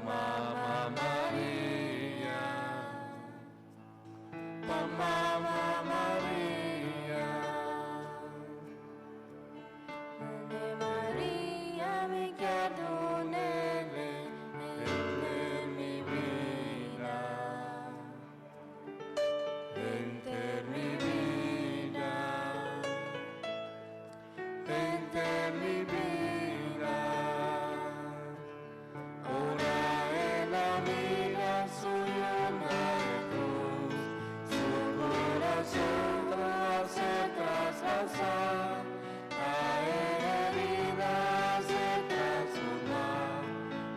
Mama Maria, pa Mama Maria. Mama Maria mi kier dunele Henter mi bida, henter mi bida, henter mi bida. Ora el a mira su Yu na cruz, su curason a ser traspasa, na e herida a ser transforma,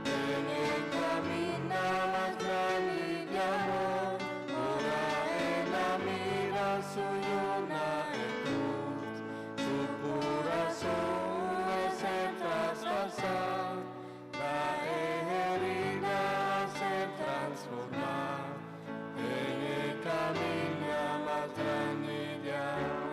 den e caminda mas grandi di amor, ora el a mira su Yu na cruz, su curason a ser traspasa, na e herida a ser transforma, den e caminda mas grandi di amor.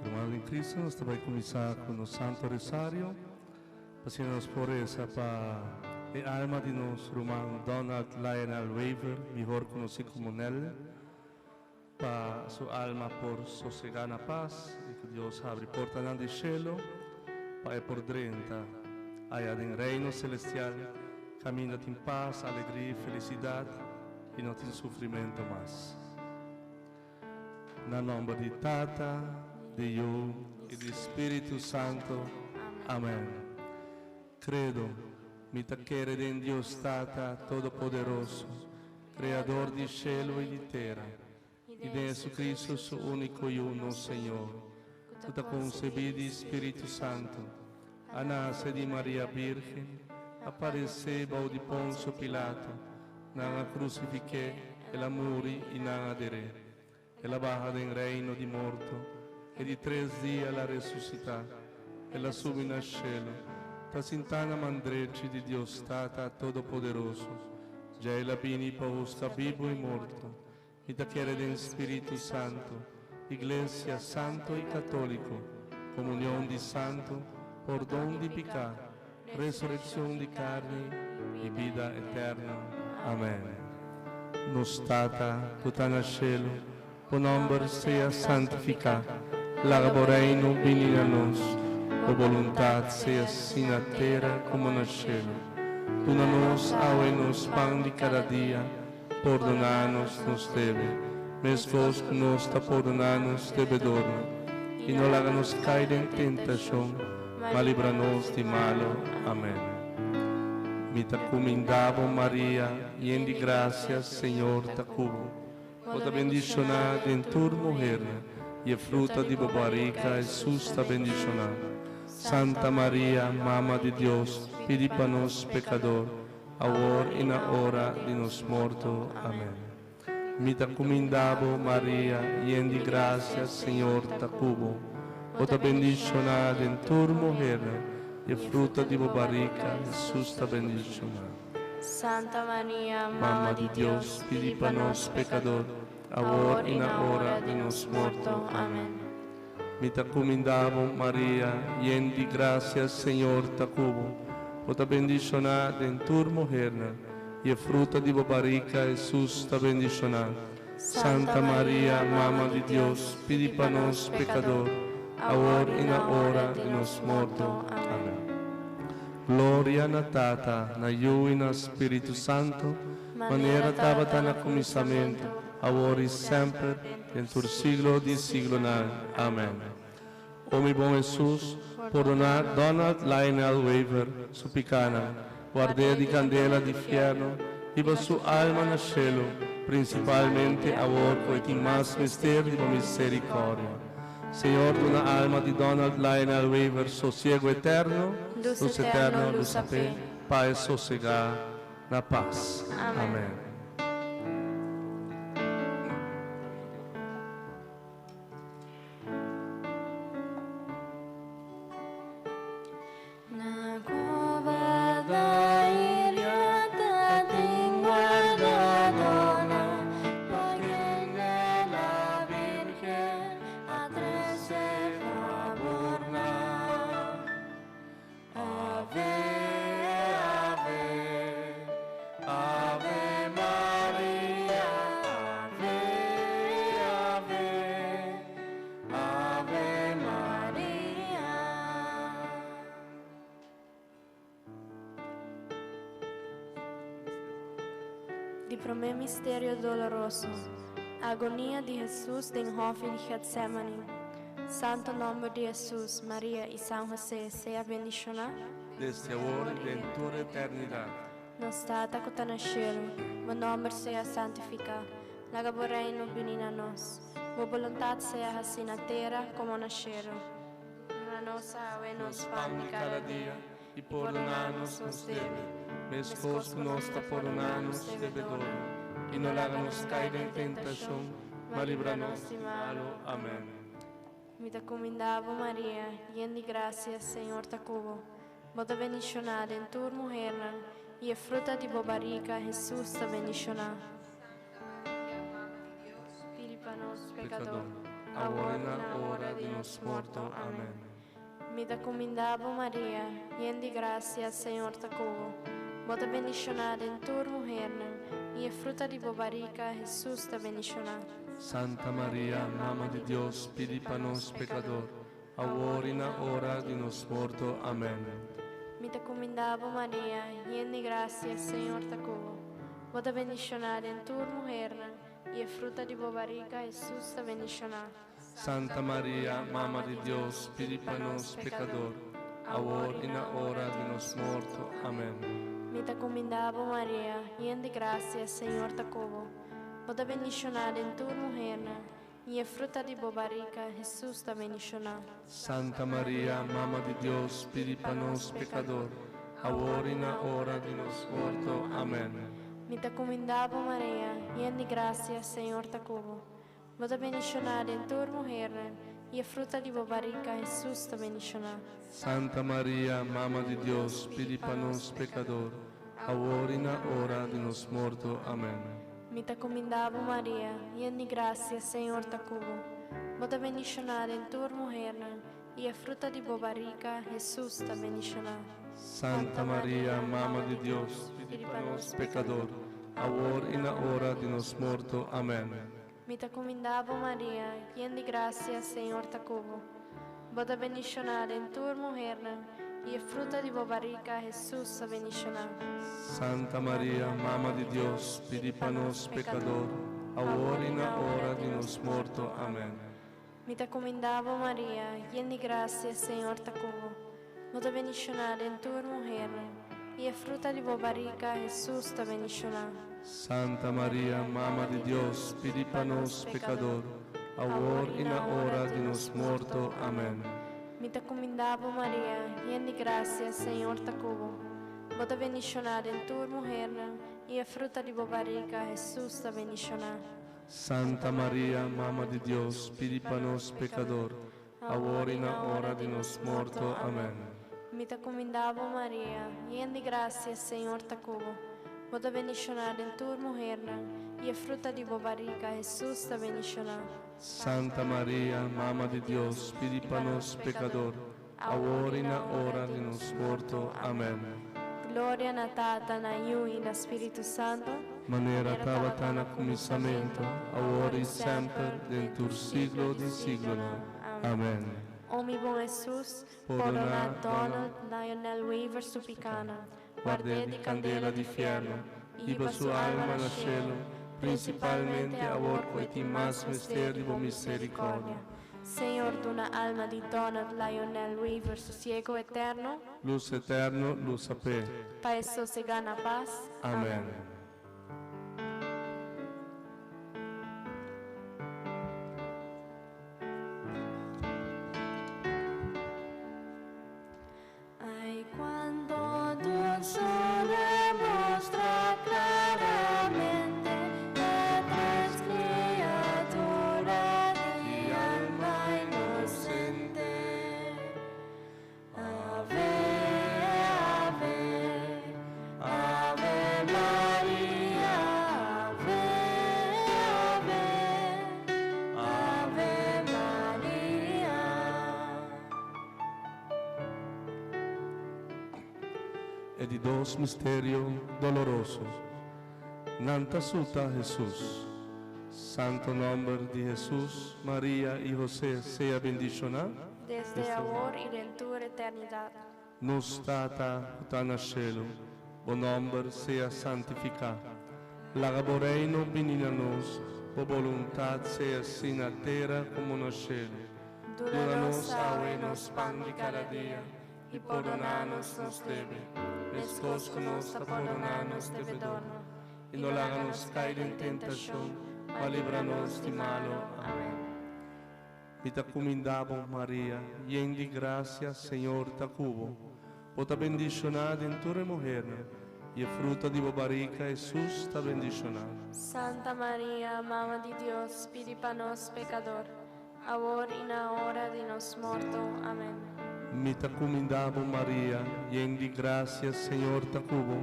Ruman den Cristo, nos ta bay cuminsa cu nos Santo Rosario. Asina nos por reza pa e alma di nos ruman Donald Lionel Wever, mihor conoci como Nel, pa su alma por sosega na paz y cu Dios habri portanan di cielo pa e por drenta aya den Reino Celestial, caminda tin paz, alegria y felicidad y no tin sufrimento mas. Na nomber di Tata, di Yu y di Spirito Santo. Amen. Credo. Mi ta kere den Dios Tata Todopoderoso, Kreador di shelu i di tera, i den Jesucristo su úniko Yu, nos Señor, ku ta konsebí di Spiritu Santu, a nase di Maria Bírgen, a padesé bou di Ponsio Pilato, nan a krusifik'é, el a muri i nan a der'é. El a baha den reino di morto, e di tres dia el a resusitá. El a subi na shelu, ta sintá na man drechi di Dios Tata Todopoderoso. Dja el a bini pa husga bibu i morto. Mi ta kere den Spiritu Santu, Iglesia santu i katóliko, komunion di santu, pordon di piká, resurekshon di karni i bida eterno. Amèn. Nos Tata ku ta na shelu, bo nòmber sea santifiká. Laga bo Reino bini na nos. Bo boluntat sea si na tera komo na shelu. Duna nos awe nos pan di kada dia. Pordoná nos nos debe, meskos ku nos ta pordoná nos debedornan. I no laga nos kai den tentashon, ma libra nos di malu. Amèn. Mi ta kumindá bo, Maria, yen di grasia, Señor ta ku bo. Bo ta bendishoná den tur muhernan, i e fruta di bo barika, Hesus, ta bendishoná. Santa Maria, Mama di Dios, pidi pa nos pekador, awor i na ora di nos morto. Amèn. Mi ta kumindá bo, Maria, yen di grasia, Señor ta ku bo. Bo ta bendishoná den tur muhernan, i e fruta di bo barika, Hesus, ta bendishoná. Santa Maria, Mama di Dios, pidi pa nos pekador, awor i na ora di nos morto. Amèn. Mi ta kumindá bo, Maria, yen di grasia, Señor ta ku bo. Bo ta bendishoná den tur muhernan, i e fruta di bo barika, Hesus, ta bendishoná. Santa Maria, Mama di Dios, pidi pa nos pekador, awor i na ora di nos morto. Amèn. Gloria na Tata, na Yu i na Spiritu Santu, manera tabata na kuminsamentu, awor i semper, den tur siglo di siglonan. Amèn. O mi bon Hesus, pordoná Donald Lionel Wever su pikánan, ward'é di kandela di fièrnu, hiba su alma na shelu, prinsipalmente awor ku e tin mas mester di bo miserikòrdia. Señor, duna alma di Donald Lionel Wever sosiego eterno, lus eterno, lus p'e, pa e sosegá na pas. Amèn. Na cuba da Iriata tin guardadona, pa kende la Virgen a trece favornan. Ave, ave, ave Maria, ave, ave, ave Maria. Di promé misterio doloroso, Agonia di Hesus den hòfi di Getsemani. Santo nòmber di Hesus, Maria i San Hosé sea bendishoná. Desde awor i den tur eternidat. Nos Tata ku ta na shelu, bo nòmber sea santifiká. Laga bo Reino bini na nos. Bo boluntat sea hasí na tera komo na shelu. Duna nos awe nos pan di kada dia, i pordoná nos nos debe, meskos ku nos ta pordoná nos debedornan. I no laga nos kai den tentashon, ma libra nos di malu. Amèn. Mi ta kumindá bo, Maria, yen di grasia, Señor ta ku bo. Bo ta bendishoná den tur muhernan, i e fruta di bo barika, Hesus, ta bendishoná. Santa Maria, Mama di Dios, Pidi pa nos pekador, awor i na ora di nos morto. Amèn. Mi ta kumindá bo, Maria, yen di grasia, Señor ta ku bo. Bo ta bendishoná den tur muhernan, i e fruta di bo barika, Hesus, ta bendishoná. Santa Maria, Mama di Dios, pidi pa nos pekador, awor i na ora di nos morto. Amèn. Mi ta kumindá bo, Maria, yen di grasia, Señor ta ku bo. Bo ta bendishoná den tur muhernan, i e fruta di bo barika, Hesus, ta bendishoná. Santa Maria, Mama di Dios, pidi pa nos pekador, awor i na ora di nos morto. Amèn. Mi ta kumindá bo, Maria, yen di grasia, Señor ta ku bo. Bo ta bendishoná den tur muhernan, i e fruta di bo barika, Hesus, ta bendishoná. Santa Maria, Mama di Dios, pidi pa nos pekador, awor i na ora di nos morto. Amèn. Mi ta kumindá bo, Maria, yen di grasia, Señor ta ku bo. Bo ta bendishoná den tur muhernan, i e fruta di bo barika, Hesus, ta bendishoná. Santa Maria, Mama di Dios, pidi pa nos pekador, awor i na ora di nos morto. Amèn. Mi ta kumindá bo, Maria, yen di grasia, Señor ta ku bo. Bo ta bendishoná den tur muhernan, i e fruta di bo barika, Hesus, ta bendishoná. Santa Maria, Mama di Dios, pidi pa nos pekador, awor i na ora di nos morto. Amèn. Mi ta kumindá bo, Maria, yen di grasia, Señor ta ku bo. Bo ta bendishoná den tur muhernan, i e fruta di bo barika, Hesus, ta bendishoná. Santa Maria, Mama di Dios, pidi pa nos pekador, awor i na ora di nos morto. Amèn. Mi ta kumindá bo, Maria, yen di grasia, Señor ta ku bo. Bo ta bendishoná den tur muhernan, i e fruta di bo barika, Hesus, ta bendishoná. Santa Maria, Mama di Dios, pidi pa nos pekador, awor i na ora di nos morto. Amèn. Mi ta kumindá bo, Maria, yen di grasia, Señor ta ku bo. Bo ta bendishoná den tur muhernan, i e fruta di bo barika, Hesus, ta bendishoná. Santa Maria, Mama di Dios, pidi pa nos pekador, awor i na ora di nos morto. Amèn. Mi ta kumindá bo, Maria, yen di grasia, Señor ta ku bo. Bo ta bendishoná den tur muhernan, i e fruta di bo barika, Hesus, ta bendishoná. Santa Maria, Mama di Dios, pidi pa nos pekador, awor i na ora di nos morto. Amèn. Gloria na Tata, na Yu i na Spiritu Santu. Manera tabata na kuminsamentu, awor i semper, den tur siglo di siglonan. Amèn. O mi bon Hesus, pordoná Donald Lionel Wever su pikánan, Ward'é di kandela di fièrnu, hiba su alma na shelu, prinsipalmente awor ku e tin mas mester di bo miserikòrdia. Señor duna alma di Donald Lionel Wever sosiego eterno. Lus eterno lusa p'e. Pa e sosegá na pas. Amèn. Ai cuanto dulzor demostra claramente la tres criatura di alma inocente. Ave, ave, ave Maria, ave, ave, ave Maria. E di dos misterio doloroso, Nan ta suta Hesus. Santo nomber di Hesus, Maria i Hosé sea bendishoná. Desde awor i den tur eternidat. Nos Tata ku ta na shelu, bo nòmber sea santifiká. Laga bo Reino bini na nos, bo boluntat sea hasi na tera komo na shelu. Duna nos awe nos pan di kada dia, i pordoná nos nos debe, meskos ku nos ta pordoná nos debedornan. I no laga nos kai den tentashon, ma libra nos di malu. Amèn. Mi ta kumindá bo, Maria, yen di grasia, Señor ta ku bo. Bo ta bendishoná den tur e muhernan, i e fruta di bo barika, Hesus, ta bendishoná. Santa Maria, Mama di Dios, pidi pa nos pekador, awor i na ora di nos morto. Amèn. Mi ta kumindá bo, Maria, yen di grasia, Señor ta ku bo.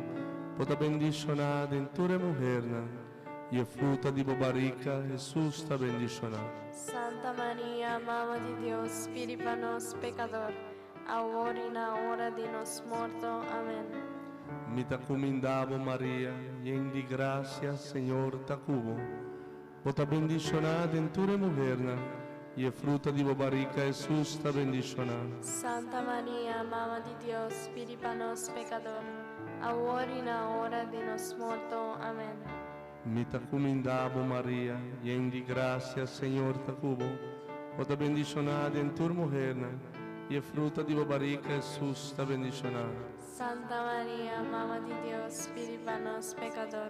Bo ta bendishoná den tur e muhernan, i e fruta di bo barika, Hesus, ta bendishoná. Santa Maria, Mama di Dios, pidi pa nos pekador, awor i na ora di nos morto. Amèn. Mi ta kumindá bo, Maria, yen di grasia, Señor ta ku bo. Bo ta bendishoná den tur e muhernan, i e fruta di bo barika, Hesus, ta bendishoná. Santa Maria, Mama di Dios, pidi pa nos pekador, awor i na ora di nos morto. Amèn. Mi ta kumindá bo, Maria, yen di grasia, Señor ta ku bo. Bo ta bendishoná den tur muhernan, i e fruta di bo barika, Hesus, ta bendishoná. Santa Maria, Mama di Dios, pidi pa nos pekadó,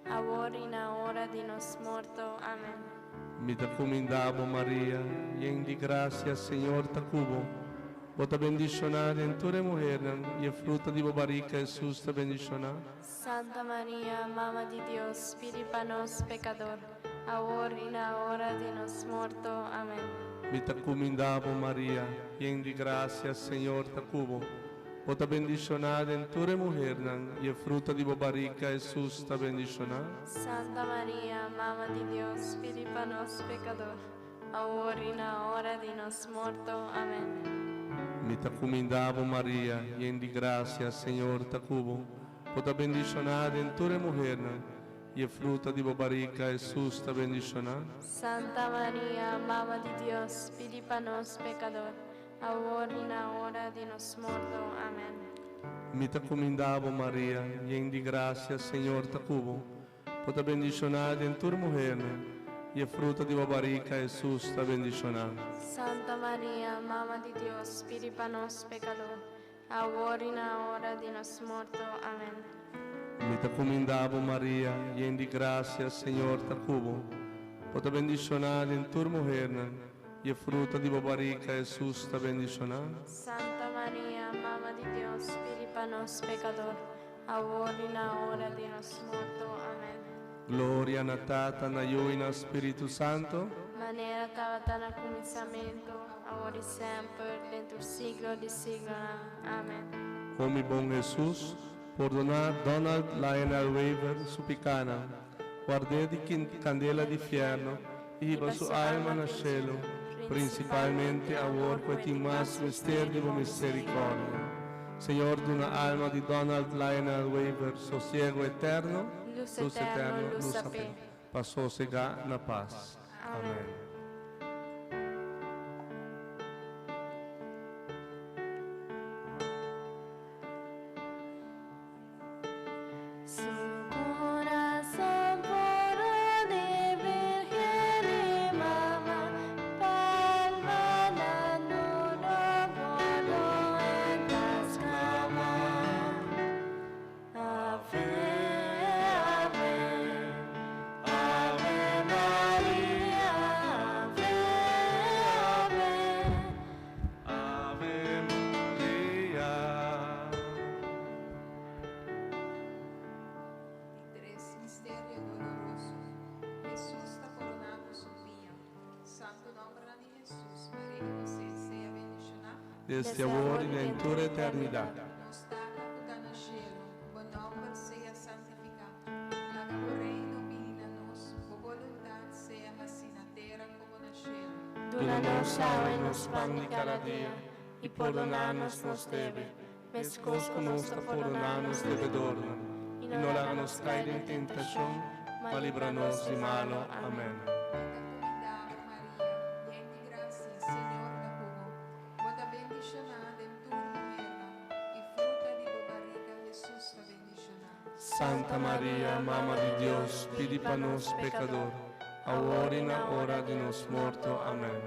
awor i na ora di nos morto. Amèn. Mi ta kumindá bo, Maria, yen di grasia, Señor ta ku bo. Bo ta bendishoná den tur e muhernan, i e fruta di bo barika, Hesus, ta bendishoná. Santa Maria, Mama di Dios, pidi pa nos pekadó, awor i na ora di nos morto. Amèn. Mi ta kumindá bo, Maria, yen di grasia, Señor ta ku bo. Bo ta bendishoná den tur e muhernan, i e fruta di bo barika, Hesus, ta bendishoná. Santa Maria, Mama di Dios, pidi pa nos pekadó, awor i na ora di nos morto. Amèn. Mi ta kumindá bo, Maria, yen di grasia, Señor ta ku bo. Bo ta bendishoná den tur e muhernan, i e fruta di bo barika, Hesus, ta bendishoná. Santa Maria, Mama di Dios, pidi pa nos pekadó, awor i na ora di nos morto. Amèn. Mi ta kumindá bo, Maria, yen di grasia, Señor ta ku bo. Bo ta bendishoná den tur muhernan, i e fruta di bo barika, Hesus, ta bendishoná. Santa Maria, Mama di Dios, pidi pa nos pekadó, awor i na ora di nos morto. Amèn. Mi ta kumindá bo, Maria, yen di grasia, Señor ta ku bo. Bo ta bendishoná den tur muhernan, i e fruta di bo barika, Hesus, ta bendishoná. Santa Maria, Mama di Dios, pidi pa nos pekadó, awor i na ora di nos morto. Amèn. Gloria na Tata, na Yu i na Spiritu Santu. Manera tabata na kuminsamentu, awor i semper, den tur siglo di siglonan. Amèn. O mi bon Hesus, pordoná Donald Lionel Wever su pikánan, ward'é di kandela di fièrnu i hiba su alma na shelu, prinsipalmente awor ku e tin mas mester di bo miserikòrdia. Señor duna alma di Donald Lionel Wever sosiego eterno, Lus eterno, lusa p'e. Pa sosegá na pas. Amèn. Su corazón puro di Virgen y Mama, palma nan duro bolo e ta sclama. Ave, Ave, Ave Maria, Ave, Ave. Ave Maria. Di tres misterio doloroso, Hesus ta koroná ku sumpiña. Santu nòmbernan di Hesus, Maria i Hosé sea bendishoná. Desde awor i den tur eternidat. Nos Tata ku ta na shelu, bo nòmber sea santifiká. Laga bo Reino bini na nos, bo boluntat sea hasí na tera komo na shelu. Duna nos awe nos pan di kada dia, i pordoná nos nos debe, meskos ku nos ta pordoná nos debedornan. I no laga nos kai den tentashon, ma libra nos di malu. Amèn. Mi ta kumindá bo, Maria, yen di grasia, Señor ta ku bo. Bo ta bendishoná den tur muhernan, i fruta di bo barika, Hesus, ta bendishoná. Santa Maria, Mama di Dios, pidi pa nos pekador, awor i na ora di nos morto. Amèn.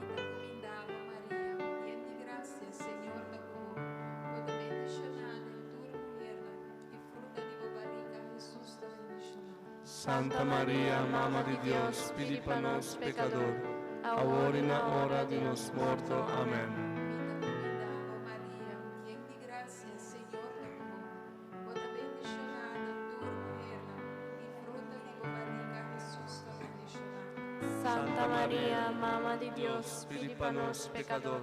Mi ta kumindá bo, Maria, yen di grasia, Señor ta ku bo. Bo ta bendishoná den tur muhernan, i fruta di bo barika, Hesus, ta bendishoná. Santa Maria, Mama di Dios, pidi pa nos pekador, awor i na ora di nos morto. Amèn. Mi ta kumindá bo, Maria, yen di grasia, Señor ta ku bo. Bo ta bendishoná den tur muhernan, i fruta di bo barika, Hesus, ta bendishoná. Santa Maria, Mama di Dios, pidi pa nos pekador,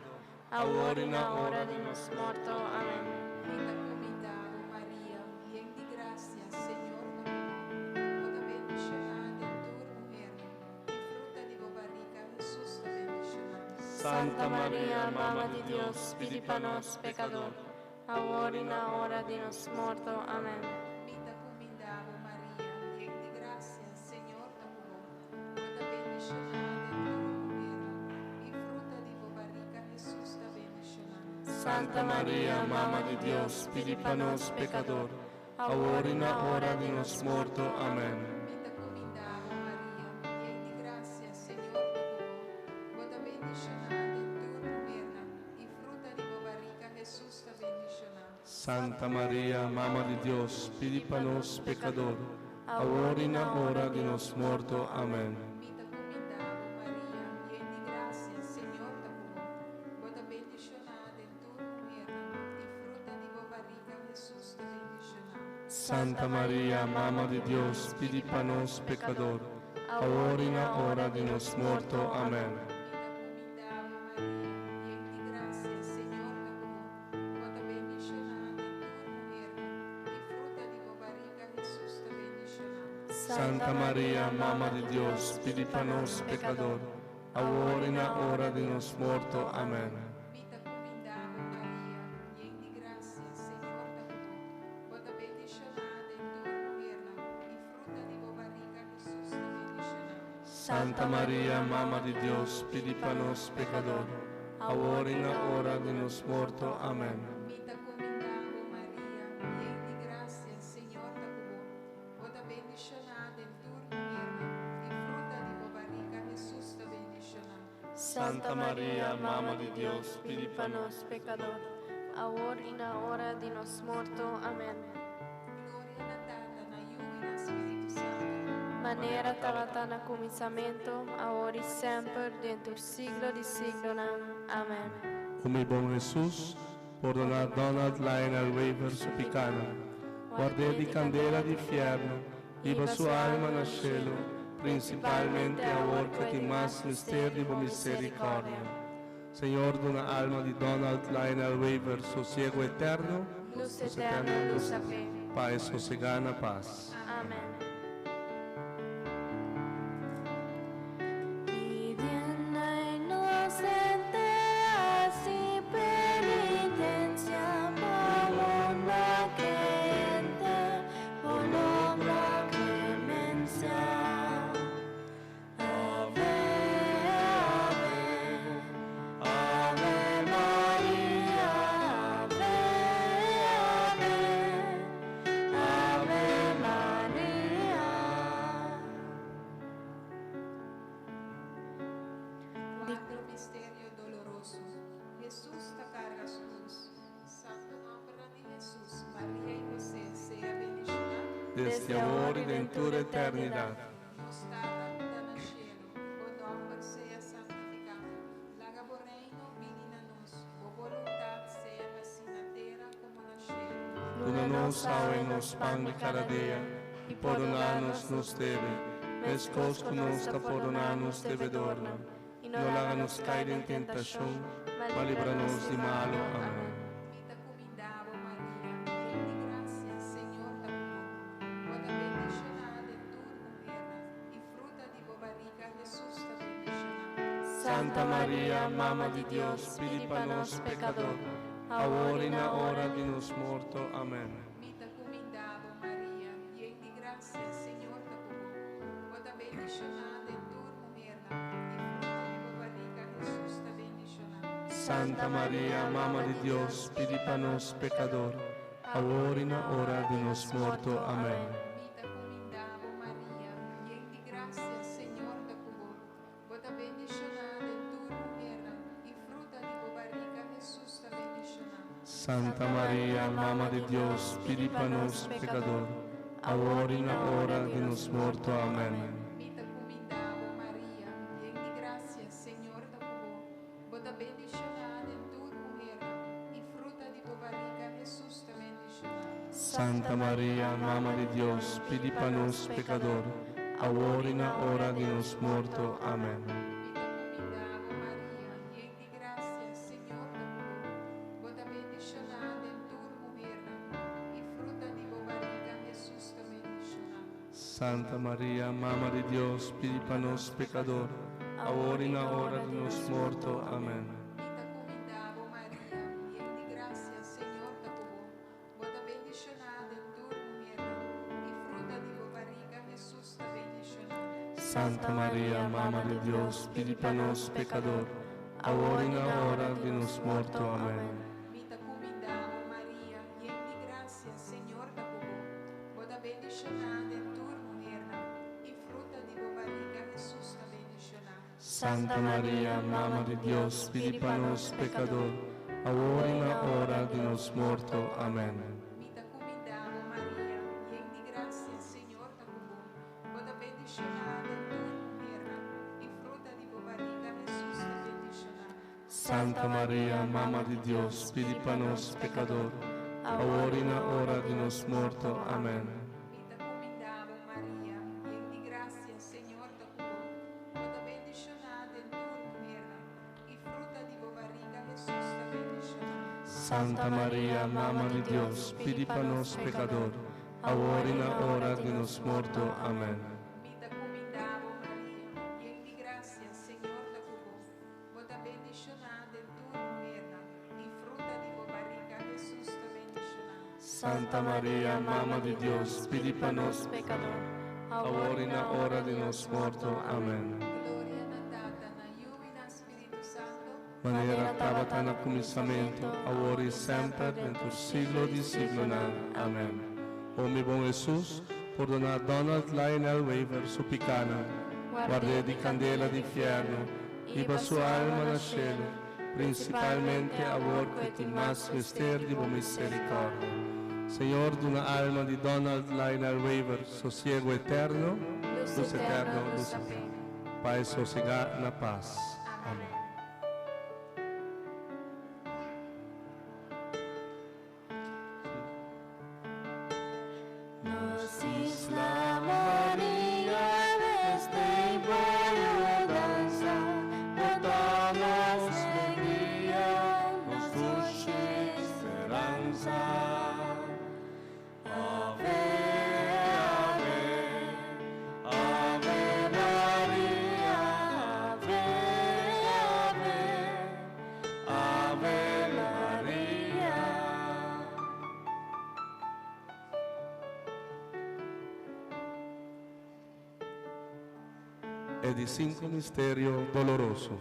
awor i na ora di nos morto. Amèn. Mi ta kumindá bo, Maria, yen di grasia, Señor ta ku bo. Bo ta bendishoná den tur muhernan, i fruta di bo barika, Hesus, ta bendishoná. Santa Maria, Mama di Dios, pidi pa nos pekador, awor i na ora di nos morto. Amèn. Mi ta kumindá bo, Maria, yen di grasia, Señor ta ku bo. Bo ta bendishoná den tur muhernan, i fruta di bo barika, Hesus, ta bendishoná. Santa Maria, Mama di Dios, pidi pa nos pekador, awor i na ora di nos morto. Amèn. Mi ta kumindá bo, Maria, yen di grasia, Señor ta ku bo. Bo ta bendishoná den tur muhernan, i fruta Santa Maria, Mama di Dios, pidi pa nos pekadó, awor i na ora di nos morto. Amèn. Mi ta kumindá bo, Maria, yen di grasia, Señor ta ku bo. Bo ta bendishoná den tur muhernan, i fruta di bo barika, Hesus, ta bendishoná. Santa Maria, Mama di Dios, pidi pa nos pekadó, awor i na ora di nos morto. Amèn. Mi ta kumindá bo, Maria, yen di grasia, Señor ta ku bo. Bo ta bendishoná den tur muhernan, i fruta di bo barika, Hesus, ta bendishoná. Santa Maria, Mama di Dios, pidi pa nos pekadó, awor i na ora di nos morto. Amèn. Mi ta kumindá bo, Maria, yen di grasia, Señor ta ku bo. Bo ta bendishoná den tur muhernan, i fruta di bo barika, Hesus, ta bendishoná. Santa Maria, Mama di Dios, pidi pa nos pekadó, awor i na ora di nos morto. Amèn. Mi ta kumindá bo, Maria, yen di grasia, Señor ta ku bo. Bo ta bendishoná den tur muhernan, i fruta di bo barika, Hesus, ta bendishoná. Santa Maria, Mama di Dios, pidi pa nos pekadó, awor i na ora di nos morto. Amèn. Gloria na Tata, na Yu i na Spiritu Santu. Manera tabata na kuminsamentu, awor i semper, den tur siglo di siglonan. Amèn. O mi bon Hesus, pordoná Donald Lionel Wever su pikánan, ward'é di kandela di fièrnu, hiba su alma na shelu, prinsipalmente awor ku tin mas mester di bo miserikòrdia. Señor duna alma di Donald Lionel Wever sosiego eterno, Lus eterno lusa p'e. Pa e sosegá na pas. Amèn. Pidiendo inocente hasi penitencia pa mundo creyente por logra clemencia. Ave, ave, ave Maria, ave, ave, ave Maria. Kuarto misterio doloroso, Hesus ta karga su krus. Santu nòmbernan di Hesus, Maria i Hosé sea bendishoná. Desde awor i den tur eternidat. Nos Tata ku ta na shelu, bo nòmber sea santifiká. Laga bo Reino bini na nos. Bo boluntat sea hasí na tera komo na shelu. Duna nos awe nos pan di kada dia, i pordoná nos nos debe, meskos ku nos ta pordoná nos debedornan. I no laga nos kai den tentashon, ma libra nos di malu. Amèn. Mi ta kumindá bo, Maria, yen di grasia, Señor ta ku bo. Bo ta bendishoná den tur muhernan, i fruta di bo barika, Hesus, ta bendishoná. Santa Maria, Mama di Dios, pidi pa nos pekadó, awor i na ora di nos morto. Amèn. Mi ta kumindá bo, Maria, yen di grasia, Señor ta ku bo. Bo ta bendishoná den tur muhernan, i fruta di bo barika, Hesus, ta bendishoná. Santa Maria, Mama di Dios, pidi pa nos pekadó, awor i na ora di nos morto. Amèn. Mi ta kumindá bo, Maria, yen di grasia, Señor ta ku bo. Bo ta bendishoná den tur muhernan, i fruta di bo barika, Hesus, ta bendishoná. Santa Maria, Mama di Dios, pidi pa nos pekadó, awor i na ora di nos morto. Amèn. Mi ta kumindá bo, Maria, yen di grasia, Señor ta ku bo. Bo ta bendishoná den tur muhernan, i fruta di bo barika, Hesus, ta bendishoná. Santa Maria, Mama di Dios, pidi pa nos pekadó, awor i na ora di nos morto. Amèn. Mi ta kumindá bo, Maria, yen di grasia, Señor ta ku bo. Bo ta bendishoná den tur muhernan, i fruta di bo barika, Hesus, ta bendishoná. Santa Maria, Mama di Dios, pidi pa nos pekadó, awor i na ora di nos morto. Amèn. Mi ta kumindá bo, Maria, yen di grasia, Señor ta ku bo. Bo ta bendishoná den tur muhernan, i fruta di bo barika, Hesus, ta bendishoná. Santa Maria, Mama di Dios, pidi pa nos pekadó, awor i na ora di nos morto. Amèn. Mi ta kumindá bo, Maria, yen di grasia, Señor ta ku bo. Bo ta bendishoná den tur muhernan, i fruta di bo barika, Hesus, ta bendishoná. Santa Maria, Mama di Dios, pidi pa nos pekadó, awor i na ora di nos morto. Amen. Mi ta kumindá bo, Maria, yen di grasia, Señor ta ku bo. Bo ta bendishoná den tur muhernan, i fruta di bo bariga, Hesus, ta bendishoná. Santa Maria, Mama di Dios, pidi pa nos pekador, awor i na ora di nos morto. Amen. Mi ta kumindá bo, Maria, yen di grasia, Señor ta ku bo. Bo ta bendishoná den tur muhernan, i fruta di bo bariga, Hesus, ta bendishoná. Santa Maria, Mama di Dios, pidi pa nos pekador, awor i na ora di nos morto. Amen. Mi ta kumindá bo, Maria, yen di grasia, Señor ta ku bo. Bo ta bendishoná den tur muhernan, i fruta di bo bariga, Hesus, ta bendishoná. Santa Maria, Mama di Dios, pidi pa nos pekador, awor i na ora di nos morto. Amen. Gloria na Tata, na Yu i na Spiritu Santu. Manera tabata na kuminsamentu, awor i semper, den tur siglo di siglonan. Amen. O mi bon Hesus, pordoná Donald Lionel Wever su pikánan, ward'é di kandela di fièrnu, hiba su alma na shelu, prinsipalmente awor ku e tin mas mester di bo miserikòrdia. Señor duna alma di Donald Lionel Wever sosiego eterno, lus eterno, lus eterno, pa e sosegá na pas. Amen. Nos isla Maria mester bo yudansa, bo ta nos legria, nos dushi speransa. Ave, ave, ave Maria, ave, ave, ave Maria. E di sinku misterio doloroso.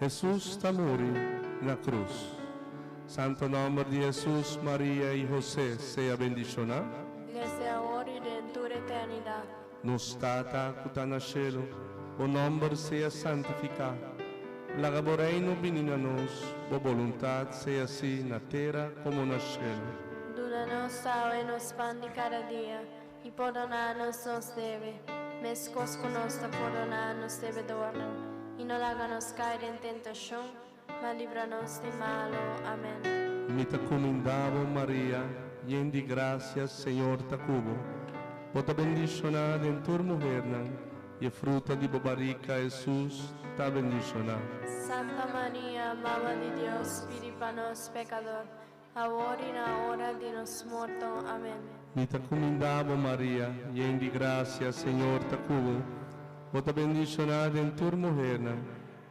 Hesus ta muri na krus. Santo nòmber di Hesus, Maria i Hosé sea bendishoná. Desde awor i den tur eternidat. Nos Tata ku ta na shelu, bo nòmber sea santifiká. Laga bo Reino bini na nos, bo boluntat sea hasi na tera komo na shelu. Duna nos awe nos pan di kada dia, i pordoná nos nos debe, meskos ku nos ta pordoná nos debedornan. I no laga nos kai den tentashon, ma libra nos di malu. Amen. Mi ta kumindá bo, Maria, yen di grasia, Señor ta ku bo. Bo ta bendishoná den tur muhernan, i e fruta di bo barika, Hesus, ta bendishoná. Santa Maria, Mama di Dios, pidi pa nos pekador, awor i na ora di nos morto. Amen. Mi ta kumindá bo, Maria, yen di grasia, Señor ta ku bo. Bo ta bendishoná den tur muhernan,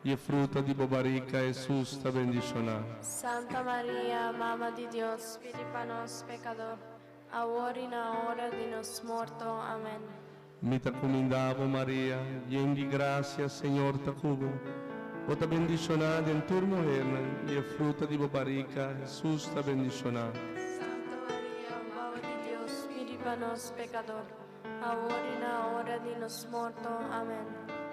i e fruta di bo barika, Hesus, ta bendishoná. Santa Maria, Mama di Dios, pidi pa nos pekador, awor i na ora di nos morto. Amen. Mi ta kumindá bo, Maria, yen di grasia, Señor ta ku bo. Bo ta bendishoná den tur muhernan, i e fruta di bo barika, Hesus, ta bendishoná. Santa Maria, Mama di Dios, pidi pa nos pekador, awor i na ora di nos morto. Amen.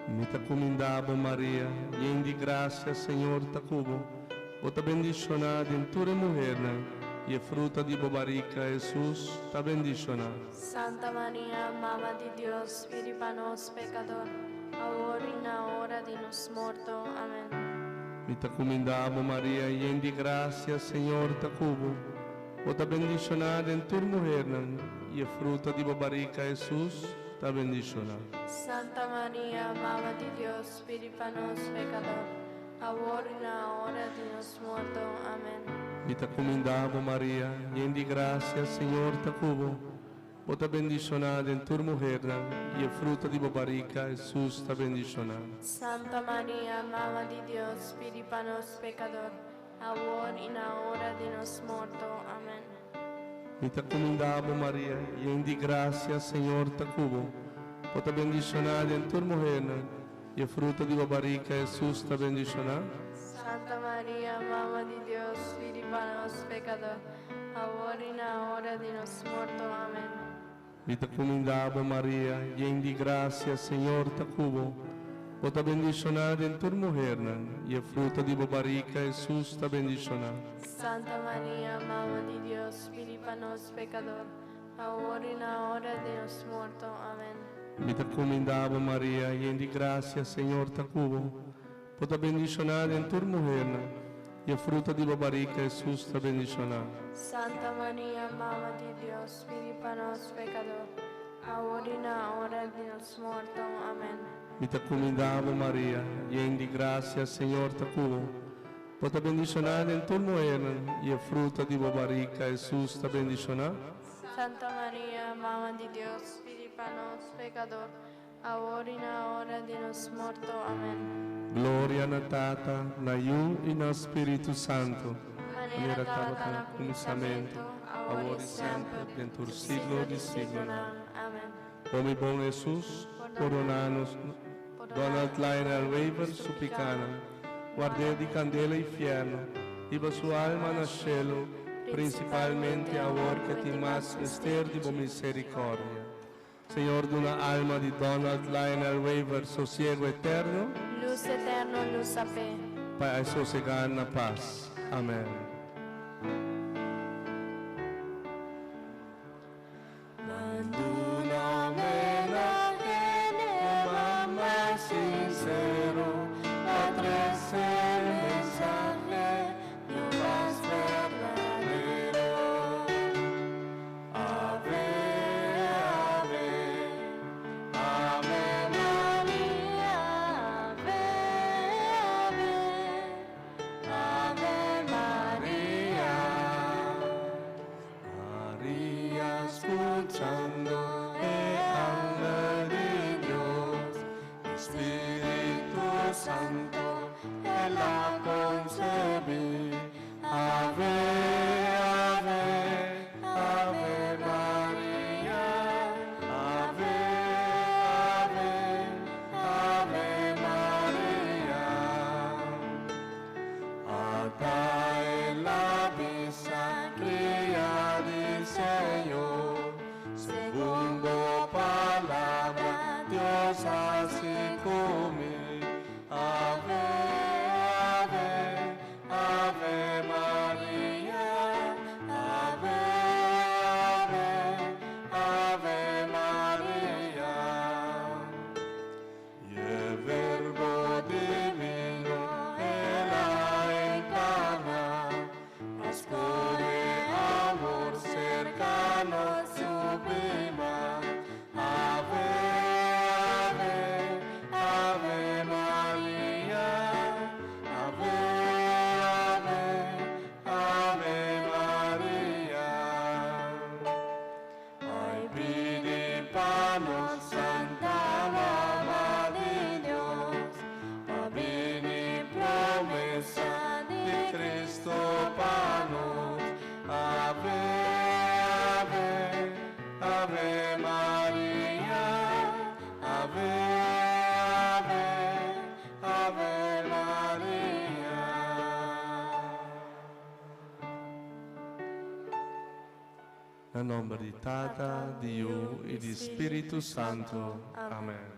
Mi ta kumindá bo, Maria, yen di grasia, Señor ta ku bo. Bo ta bendishoná den tur e muhernan, i e fruta di bo barika, Hesus, ta bendishoná. Santa Maria, Mama di Dios, pidi pa nos pekador, awor i na ora di nos morto. Amen. Mi ta kumindá bo, Maria, yen di grasia, Señor ta ku bo. Bo ta bendishoná den tur muhernan, i e fruta di bo barika, Hesus, ta bendishoná. Santa Maria, Mama di Dios, pidi pa nos pekador, awor i na ora di nos morto. Amen. Mi ta kumindá bo, Maria, yen di grasia, Señor ta ku bo. Bo ta bendishoná den tur muhernan, i e fruta di bo barika, Hesus, ta bendishoná. Santa Maria, Mama di Dios, pidi pa nos pekador, awor i na ora di nos morto. Amen. Mi ta kumindá bo, Maria, yen di grasia, Señor ta ku bo. Bo ta bendishoná den tur muhernan, i e fruta di bo barika, Hesus, ta bendishoná. Santa Maria, Mama di Dios, pidi pa nos pekador, awor i na ora di nos morto. Amen. Mi ta kumindá bo, Maria, yen di grasia, Señor ta ku bo. Bo ta bendishoná den tur muhernan, i e fruta di bo barika, Hesus, ta bendishoná. Santa Maria, Mama di Dios, pidi pa nos pekador, awor i na ora di nos morto. Amen. Mi ta kumindá bo, Maria, yen di grasia, Señor ta ku bo. Bo ta bendishoná den tur muhernan, i e fruta di bo barika, Hesus, ta bendishoná. Santa Maria, Mama di Dios, pidi pa nos pekador, awor i na ora di nos morto. Amen. Mi ta kumindá bo, Maria, yen di grasia, Señor ta ku bo. Bo ta bendishoná den tur muhernan, i e fruta di bo barika, Hesus, ta bendishoná. Santa Maria, Mama di Dios, pidi pa nos pekador, awor i na ora di nos morto. Amen. Gloria na Tata, na Yu i na Spiritu Santu. Manera tabata na kuminsamentu, awor i semper, den tur siglo di siglonan. Amen. O mi bon Hesus, pordoná nos. Donald Lionel Wever su pikánan, ward'é di kandela i fièrnu, hiba su alma na shelu, prinsipalmente awor ke tin mas mester di bo miserikòrdia. Señor duna alma di Donald Lionel Wever sosiego eterno. Lus eterno lusa p'e. Pa e sosegá na pas. Amen. Maria scuchando e angel di Dios, Spiritu Santo el a concebi. Ave, ave, ave Maria, ave, ave, ave Maria. Ata el a bisa cria di Señor, segun bo palabra, Dios haci cu mi. Ave, ave, ave Maria, ave, ave, ave Maria. Y e Verbo divino el a encarna, a scoge amor cercano sublima. Ave, ave, ave Maria, ave, ave, ave Maria. Ay, pidi pa nos Santa Mama di Dios, pa bini promesa di Cristo pa nos. Ave, ave, ave Maria, ave, ave, ave Maria. Na nomber di Tata, di Yu i di Spiritu Santu. Amen.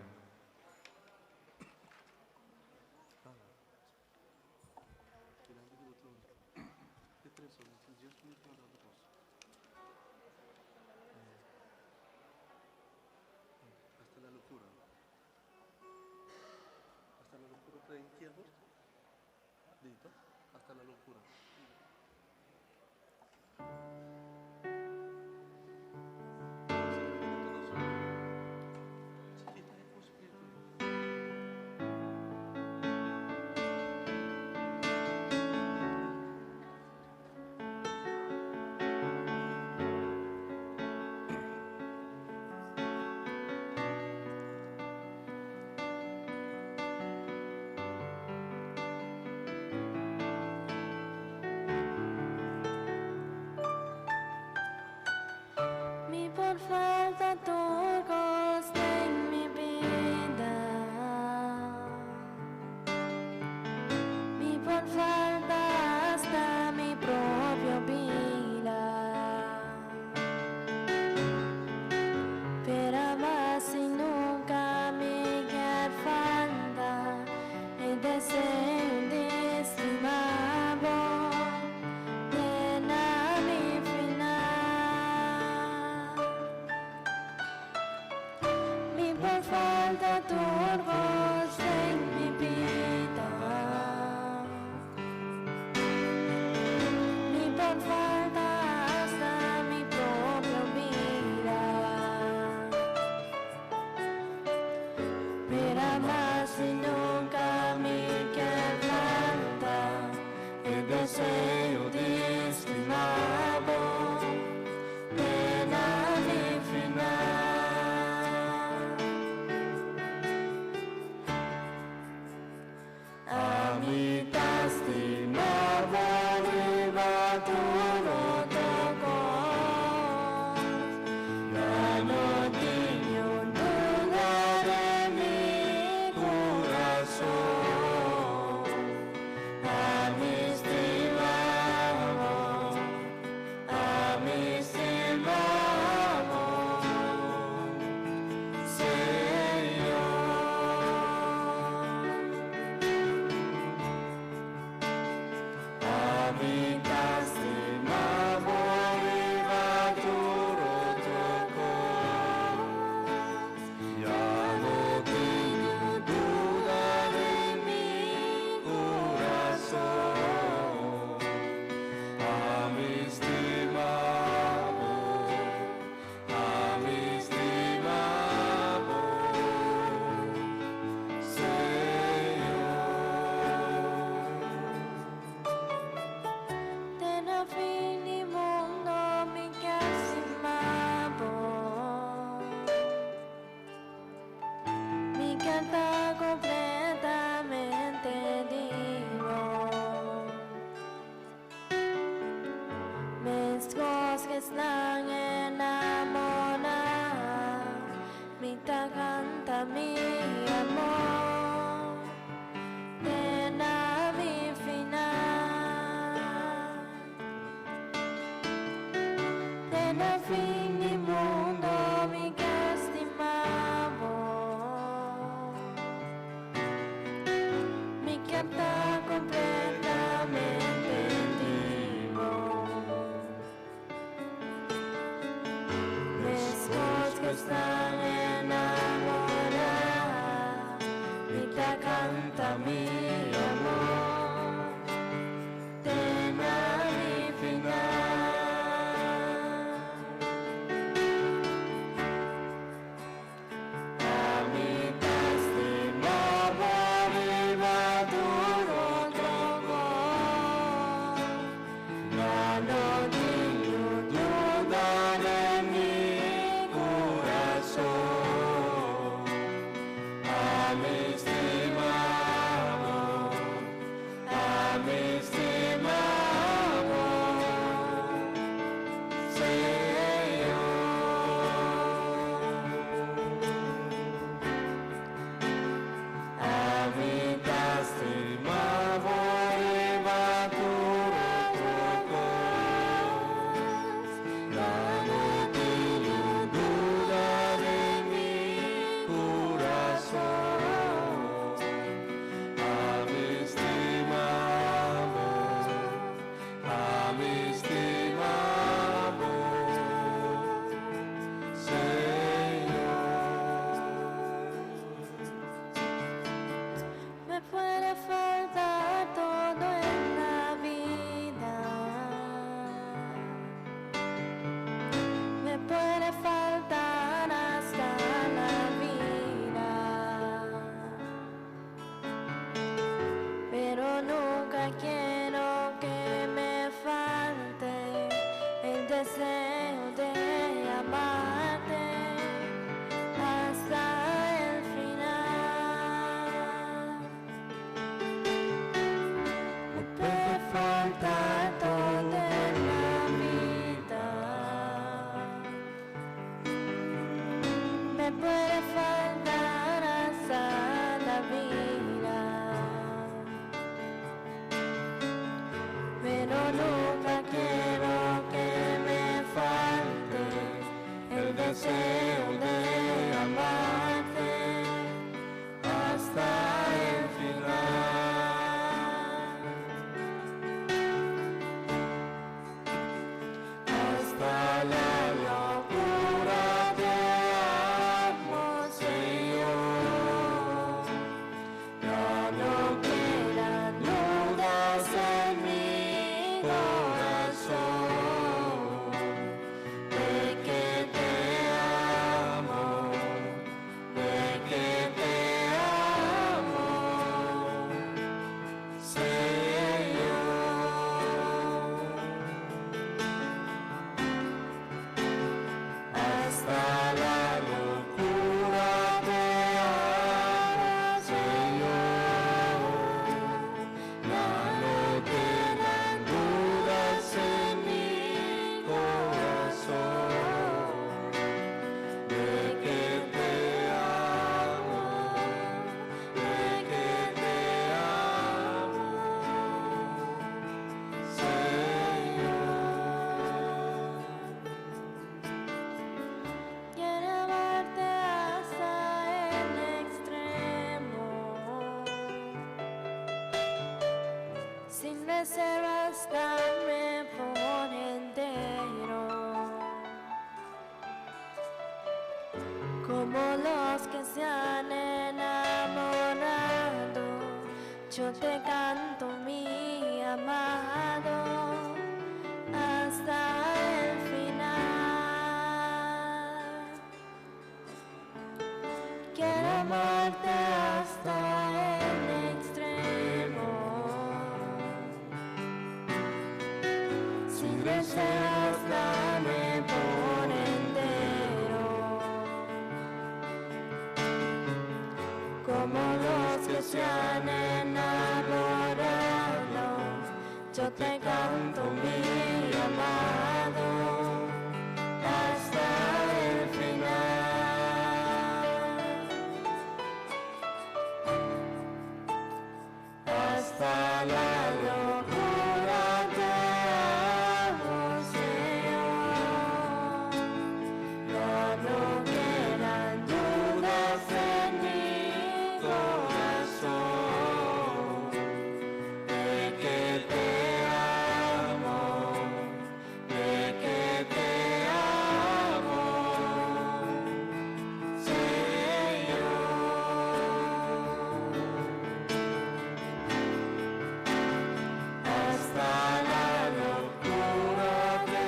Mi por falta tur cos den mi bida. Mi por falta hasta mi propio bida. Pero mas nunca mi kier falta. por falta tur cos den mi bida. Mi por falta hasta mi propio bida. Pero mas mi nunca mi kier falta e deseo di stima bo te na mi final. Ami ta stima bo riba tur otro cos. Ya no tin niun duda den mi curason. Ami stima bo, ami stima bo, Señor. Ami ta stima bo riba tur otro cos. Ya no tin duda den mi curason. Ami stima bo, ami stima bo, Señor. Te na fin di mundo mi kier stima bo. Mi kier ta completamente di bo. Mescos cu esnan enamora, mi ta canta mi amor. Te na mi final. Te na fin di mundo mi kier stima bo. Mi kier ta completamente di bo. Mescos cu esnan enamora, reservas dame por entero. Como los que se han enamorado, yo te canto mi amado hasta el final. Quiero amarte hasta el extremo, sin reservas dame por entero. Como los que se han enamorado, yo te canto mi amado hasta el final. Hasta la locura te amo, Señor. Ya no quedan dudas en mi corazón de que te amo, de que te amo, Señor. Hasta la locura te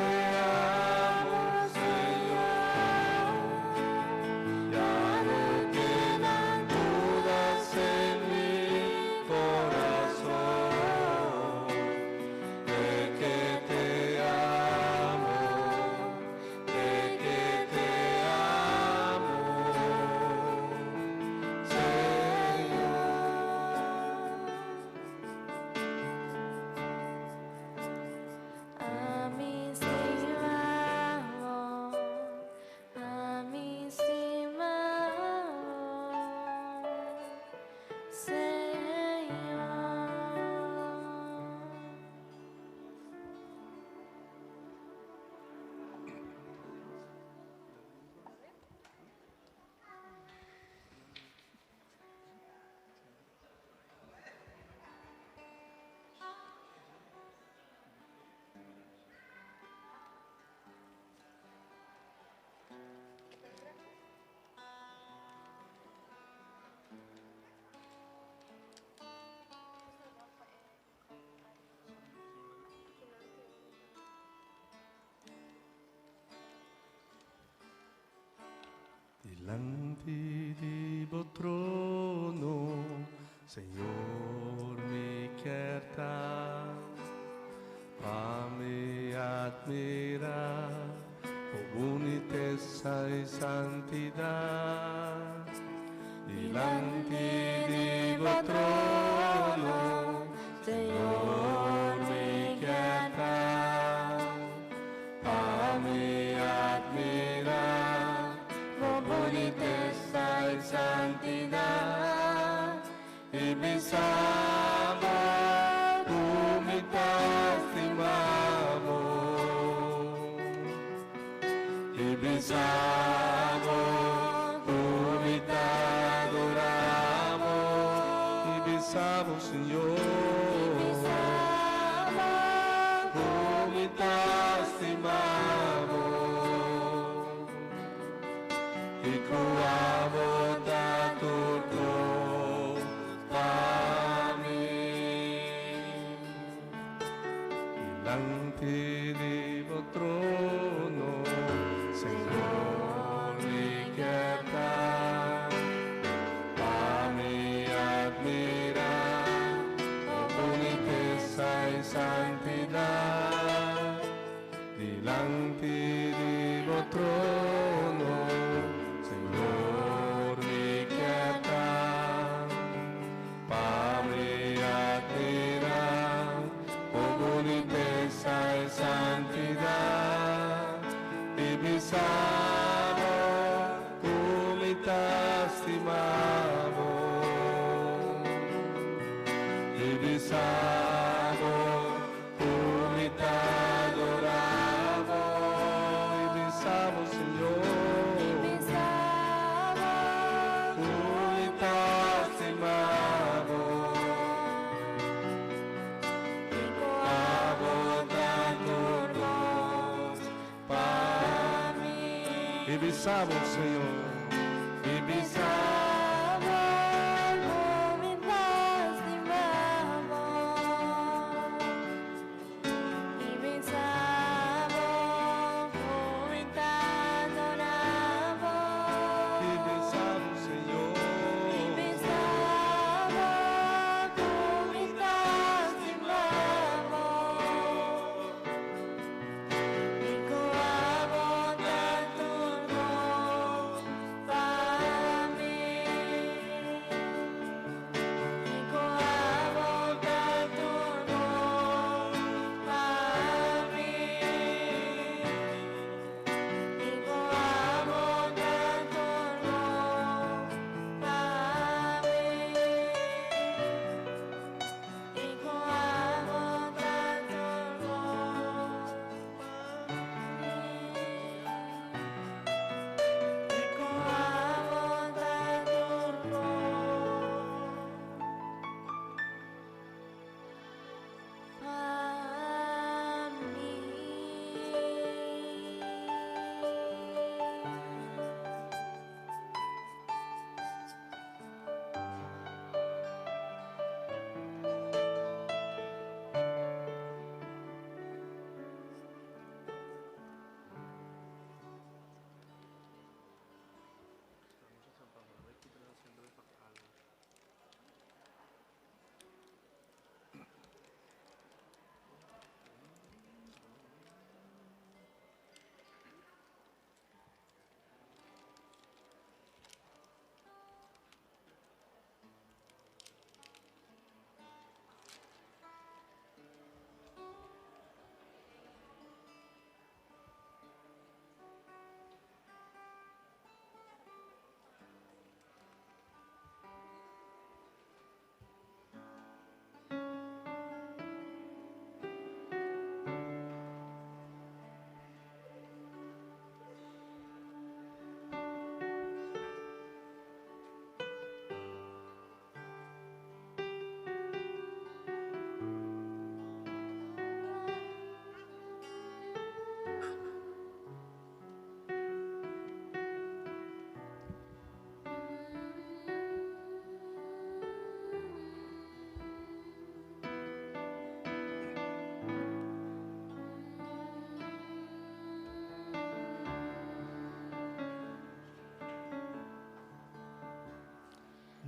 amo, Señor. Ya no quedan dudas en mi corazón de que te amo, de que te amo, Señor. A mi estimado, a mi estimado, Señor. Dilanti di bo trono, Señor, mi kier ta, pa mi admira, bo bunitesa y santidad. Dilanti di bo trono, Señor, mi kier ta, pa mi admira, bo bunitesa y santidad. Y bisa bo ku mi ta stima bo. Y bisa bo ku mi ta adora bo. Y bisa bo, Señor, ku mi ta stima bo. Y ku abo ta tur pa mi. Dilanti di bo trono, Señor, mi kier ta, pa mi admira, bo bunitesa y santidad. Dilanti di bo trono, Señor, mi kier ta, pa mi admira, bo bunitesa y santidad. Y bisa bo ku mi ta stima bo. Y bisa bo ku mi ta adora bo. Y bisa bo, Señor, ku mi ta stima bo. Bisabo, Señor. Mi Bisabo, mi lastimabo. Mi bisabo, mi t'adorabo. Mi bisabo, Señor. Mi bisabo, mi t'astimabo. Mi coabo tanto pa mi. Mi coabo tanto pa mi. Mi coabo tanto pa mi. Mi coabo tanto Mi coabo tanto pa mi.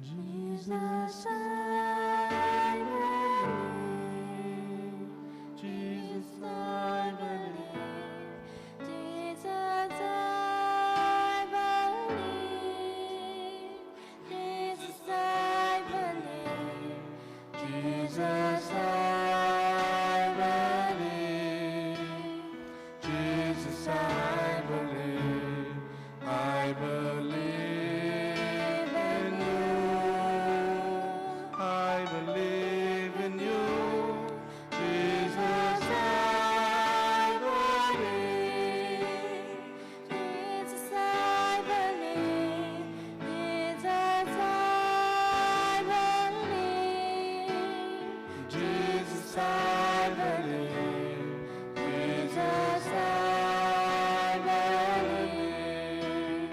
Jesus, I believe. Jesus, I believe. Jesus, I believe. Jesus, I believe. Jesus, I believe. Jesus, I believe. I believe in you. I believe in you. Jesus, I believe. Jesus, I believe. Jesus, I believe. Jesus, I believe. Jesus, I believe.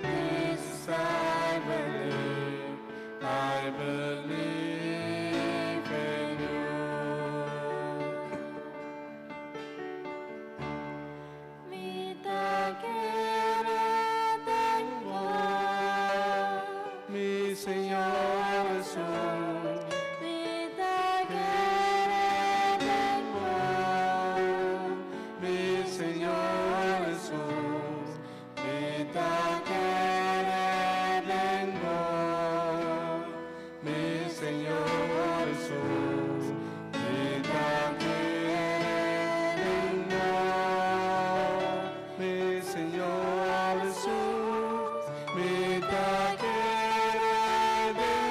Jesus, I believe. I believe in you. Mi ta kere den bo. Mi Señor Jesús. Mi ta kere den bo. Mi Señor Jesús, mi ta kere den bo. Mi Señor Jesús, mi ta kere den bo. Mi Señor Jesús, mi ta kere den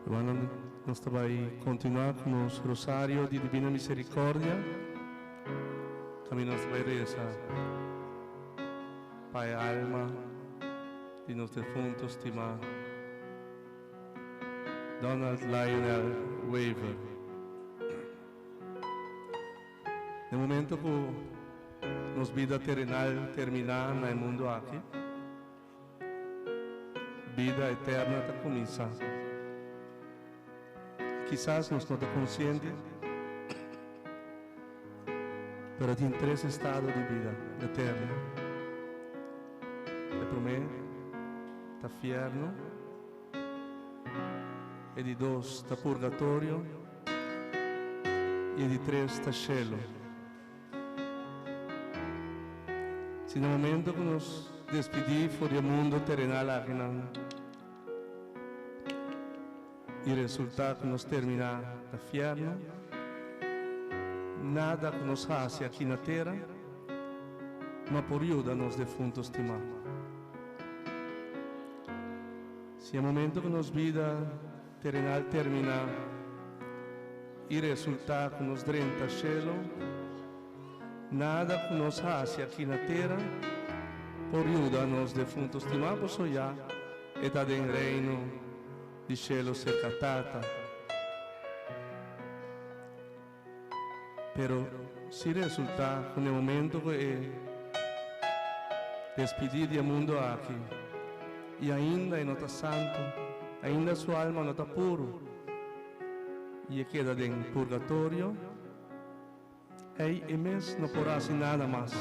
Rumannan, nos ta bai kontinuá ku nos Rosario di Divina Misericordia. Kaminda nos ta bai resa pa e alma di nos defunto stimá Donald Lionel Wever. Den momento ku nos bida terenal terminá na e mundu aki, Bida eterna ta kuminsá. Kisas nos no ta konsiente, pero tin tres estado di bida eterno. E promé ta fièrnu, e di dos ta purgatorio i e di tres ta shelu. Si na momento ku nos despidí for di e mundo terenal akinan i resultá ku nos terminá na fièrnu, nada ku nos hasi aki na tera no por yuda nos defuntu stimá. Si e momento ku nos bida terenal terminá i resultá ku nos drenta shelu, nada ku nos hasi aki na tera por yuda nos defuntu stimá, pasobra ya e ta den Reino di shelu serka Tata. Pero si resultá ku na e momento ku e despidí di e mundu aki i ainda e no ta santu, ainda su alma no ta puru i e keda den purgatorio, ei e mes no por hasi nada mas.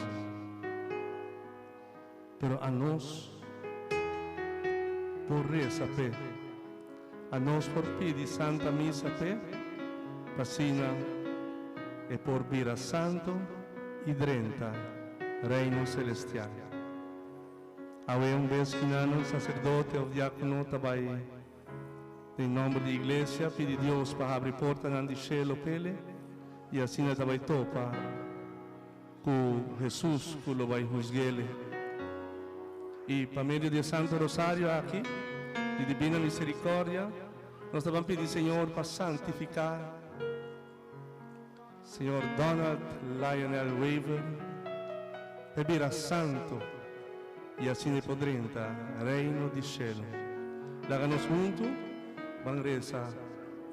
Pero anos por resa p'e. Anos por pidi Santa Misa p'e, p'asina e por bira santu i drenta Reino Celestial. Awe un bes kinanan sacerdote of diacono ta bai den nomber di Iglesia pidi Dios pa habri portanan di shelo p'ele i asina ta bai topa Ku Hesus ku lo bai husg'ele. I pa medio di e Santo Rosario aki, di Dibina Misericordia, nos ta ban pidi Señor pa santifiká Señor Donald Lionel Wever, p'e bira santo i asina e por drenta Reino di Shelu. Laga nos huntu ban resa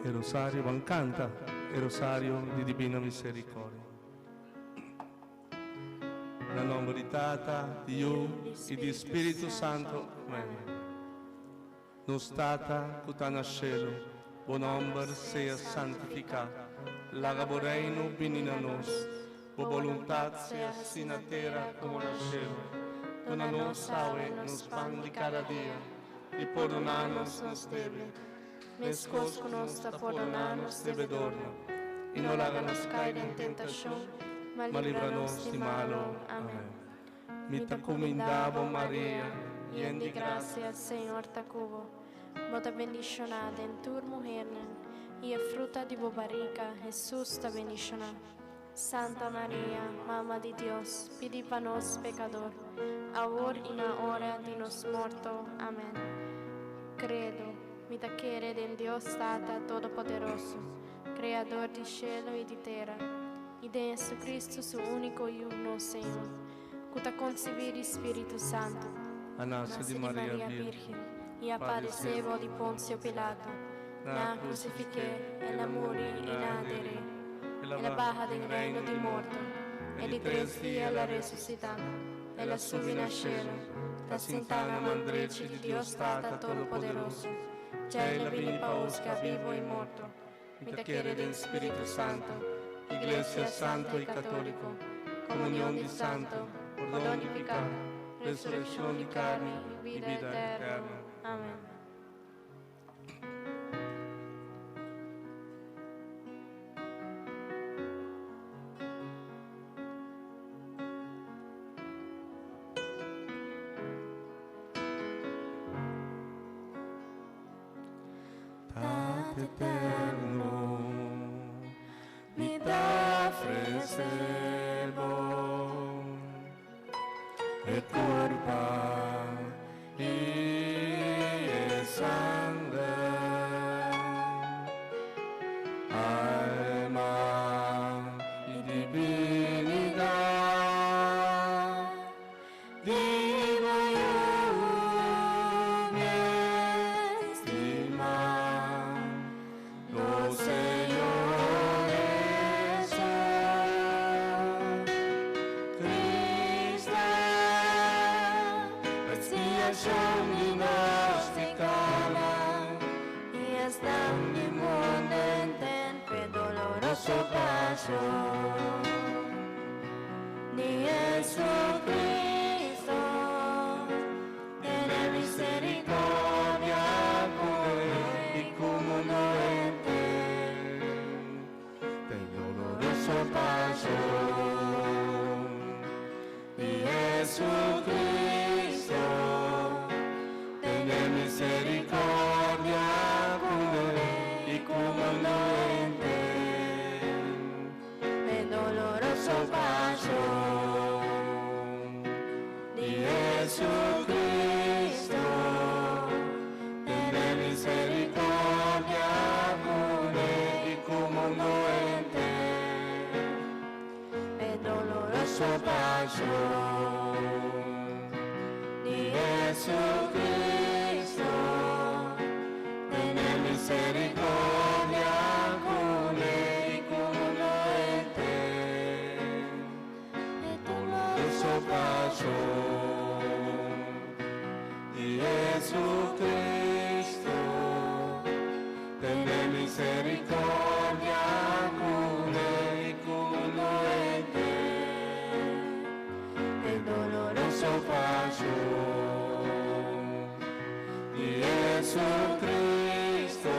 e Rosario, ban kanta e Rosario di Dibina Misericordia. Na nomber di Tata, di Yu i di Spiritu Santu. Amen. Nos Tata ku ta na shelu, bo nomber sea santifiká. Laga bo reino bini na nos. Bo boluntat sea hasi na tera komo na shelu. Duna nos awe nos pan di kada dia, i pordoná nos nos debe, Meskos ku nos ta pordoná nos debedornan. I no laga nos kai den tentashon, ma libra nos di malu. Amèn. Mi ta kumindá bo, Maria, yen di grasia. Grasia, Señor ta ku bo. Bo ta bendishoná den tur muhernan, i e fruta di bo barika, Hesus, ta bendishoná. Santa Maria, Mama di Dios, pidi pa nos pekador, awor i na ora di nos morto. Amèn. Kredo, Mi ta kere den Dios Tata Todopoderoso, Kreador di shelu i di tera, i den Jesucristo su úniko Yu, nos Señor, ku ta konsibí di Spiritu Santu, A nase di Maria Bírgen, i a padesé bou di Ponsio Pilato, Nan a krusifik'é, el a muri i nan a der'é. El a baha den reino di morto, e di tres dia el a resusitá. El a subi na shelu, ta sintá na man drechi di Dios Tata Todopoderoso. Dja el a bini pa husga bibu i morto. Mi ta kere den Spiritu Santu, Iglesia santu i katóliko, komunion di santu, pordon di piká, resurekshon di karni i bida eterno. Amèn. Tata eterno, mi ta ofrece bo e curpa i e sanger. Pasión di Jesucristo, tene misericordia cu ne y cu mundo henter. E doloroso Pasión di Jesucristo, tene misericordia cu ne y cu mundo henter. E doloroso Pasión di Jesucristo, tene misericordia cu ne y cu mundo henter. E doloroso Pasión di Jesucristo, tene misericordia cu ne y cu mundo henter. E Doloroso Pasión di Jesucristo, tene misericordia cu ne y cu mundo henter. E doloroso Pasión di Jesucristo,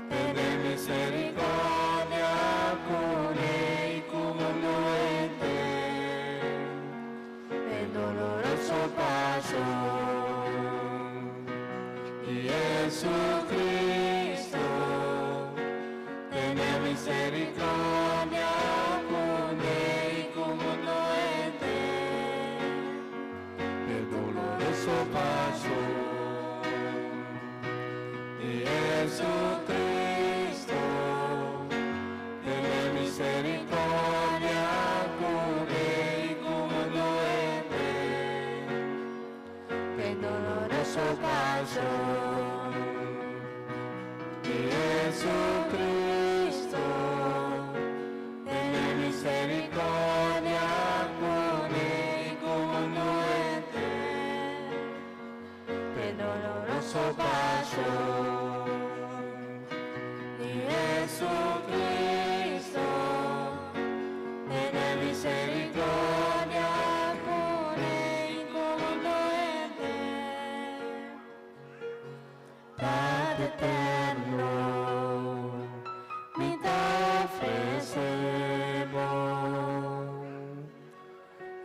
tene misericordia cu ne y cu mundo henter. E doloroso Pasión di Jesucristo, tene misericordia cu ne y cu mundo henter. E doloroso Pasión di Jesucristo, tene misericordia cu ne y cu mundo henter. E doloroso Pasión di Jesucristo, tene misericordia cu ne y cu mundo henter. E doloroso Pasión di Jesucristo, tene misericordia cu ne y cu mundo henter. Tata eterno, mi ta ofrece Bo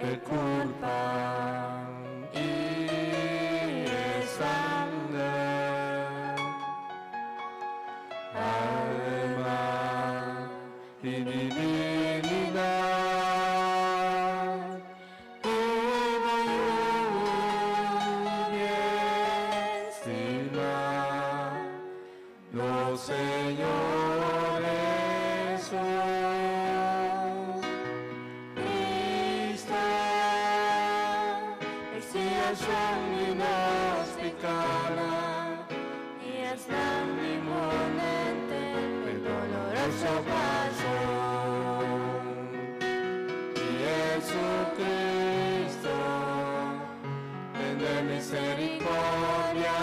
e curpa y sanger, alma y divinidad di bo Yiu stima, nos Señor Jesus Cristo, expiacion di nos picanan, y esnan di mundo henter. E doloroso Pasión di Jesucristo, tene misericordia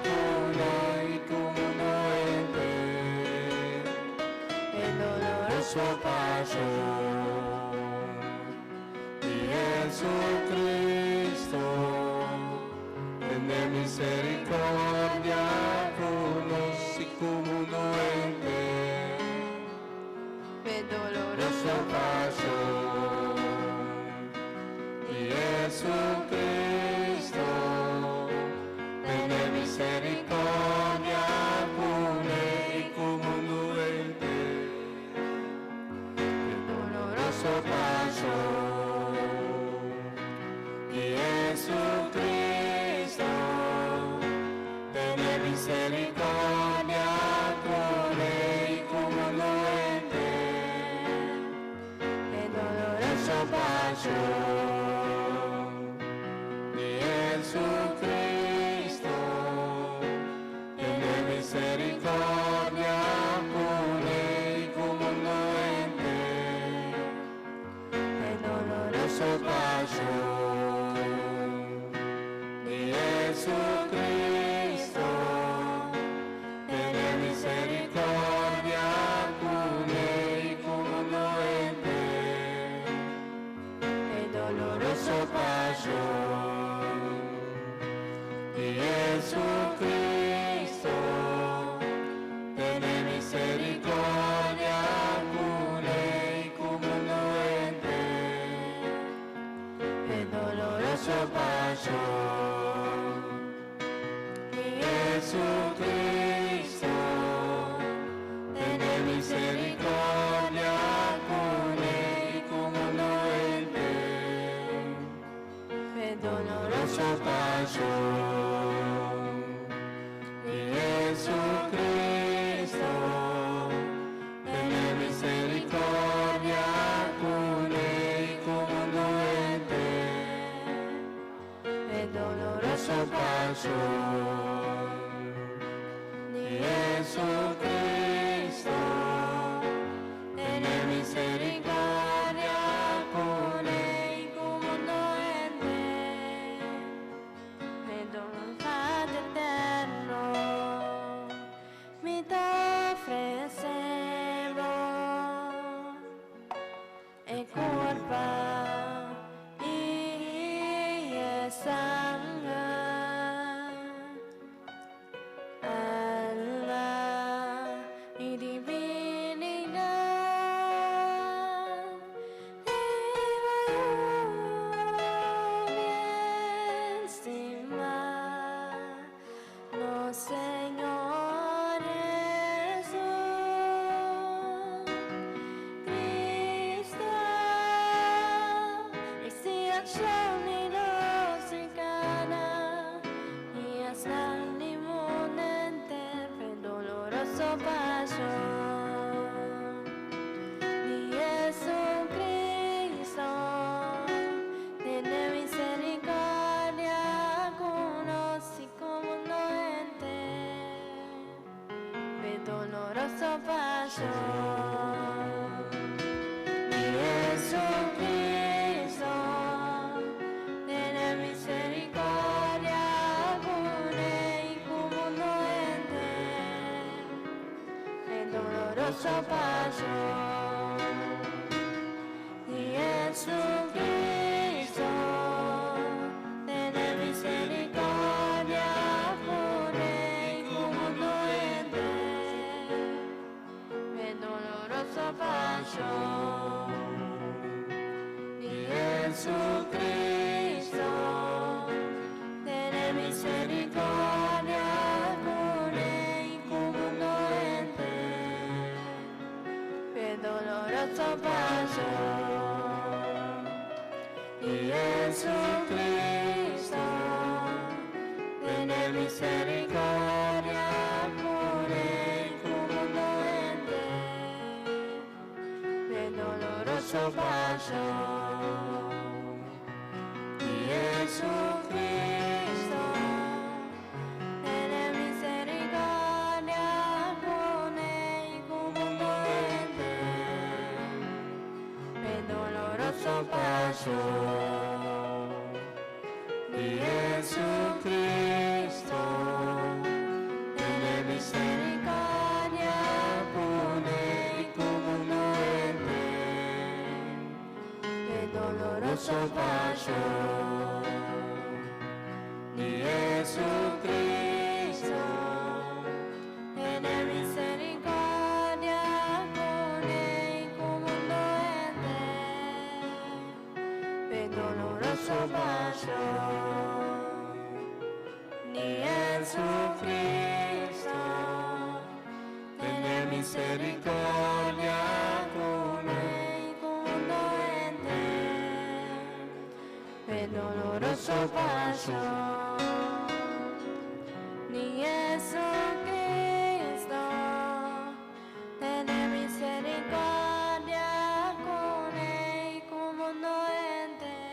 cu ne y cu mundo henter. E doloroso Pasión di Jesucristo, tene misericordia cu nos y cu mundo henter. E doloroso Pasión di Jesucristo, tene misericordia cu ne y cu mundo henter. E doloroso Pasión di Jesucristo, tene misericordia cu ne y cu mundo henter. E doloroso Pasión di Jesucristo, tene misericordia cu ne y cu mundo henter. E doloroso Pasión di Jesucristo, tene misericordia cu ne y cu doloroso pasión. Jesucristo, ten misericordia con él y con mundo entero. Pe doloroso Doloroso pasión. Jesucristo, ten misericordia con él y con mundo entero. Pe doloroso Doloroso pasión. Jesucristo, ten misericordia con él y con mundo entero. Pe dolor eterno, mi te ofrecemos e curpa y e sanger, alma y divinidad di bo Yu stimá, nos Señor Jesus Cristo, expiashon di nos pikánan i esun di mundu henter, pe doloroso pashon. Di Jesucristo, tene misericordia ku nos i ku mundu henter, pe doloroso pashon. Di Jesucristo, tene misericordia ku nos i ku mundu henter, pe doloroso pashon. Di Jesucristo, tene misericordia ku nos i ku mundu henter, pe doloroso pashon. Di Jesucristo, tene misericordia ku nos i ku mundu henter, pe doloroso pashon. Di Jesucristo, tene misericordia ku nos i ku mundu henter, pe doloroso pashon. Di Jesucristo, tene misericordia ku nos i ku mundu henter, pe doloroso pashon. Di Jesucristo, tene misericordia ku nos i ku mundu henter, Pe doloroso pashon. Di Jesucristo, Tene misericordia ku nos i ku mundu henter, pe doloroso pashon. Di Jesucristo, tene misericordia ku nos i ku mundu henter, pe doloroso pashon. Di Jesucristo, tene misericordia ku nos i ku mundu henter.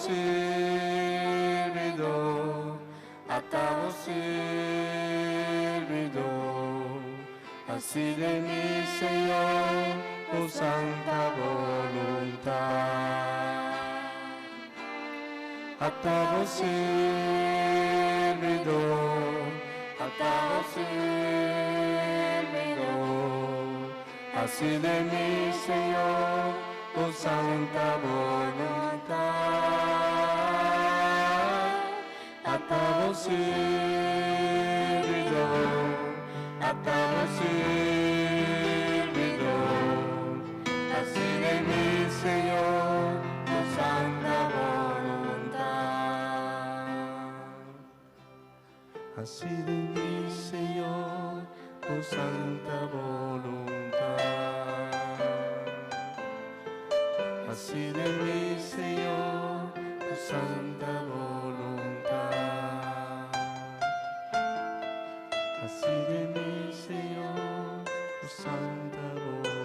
servidor, ata bo servidor. Haci di mi, Señor, bo santa boluntad. Ata bo servidor, ata bo servidor. Haci di mi, Señor, bo santa boluntad. Ata bo servidor, ata bo servidor. Haci di mi, Señor, bo santa boluntad. Haci di mi, Señor, bo santa boluntad. Haci di mi, Señor, bo santa boluntad. Haci di mi, Señor, bo santa boluntad.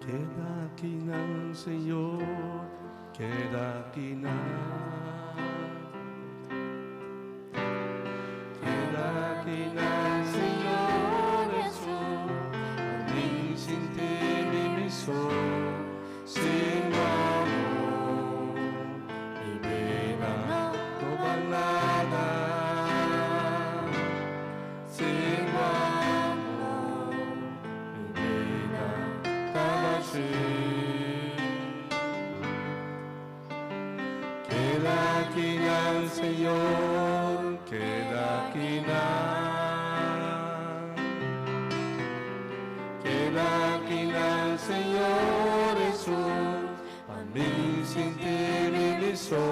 Keda akinan, Señor, keda akinan. Keda akinan, Señor Jesús, pa mi sinti mi so, sin amor, mi bida no bal nada. Sin amor, mi bida ta bashí. Keda akinan, Señor, keda akinan. Keda akinan, Señor Jesús, pa mi sinti mi so,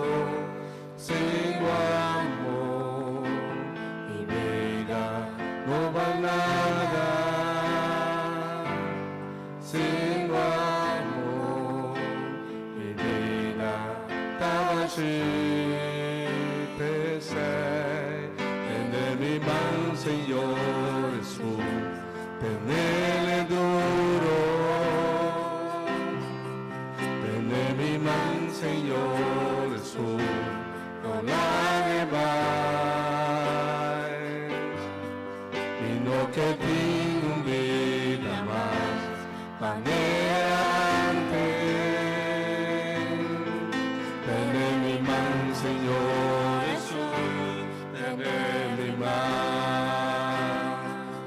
sin amor, mi bida no bal nada. Sin amor, mi bida ta bashí. Tene mi man, Señor Jesús, tenele duro. Tene mi man, Señor Jesús, no la bai. Mi no ke tin un bida mas, manera antes. Tene mi man, Señor Jesús, tene mi man,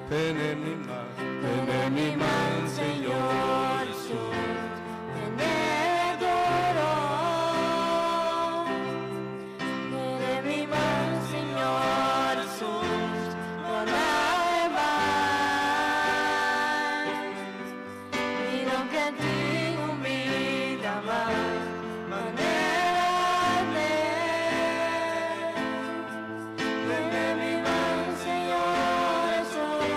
tene mi man, tene mi man, Señor Jesús. Tene duro. Tene mi man, Señor Jesús, no la bai. Mi no ke tin un bida mas, manera antes. Tene mi man, Señor Jesús.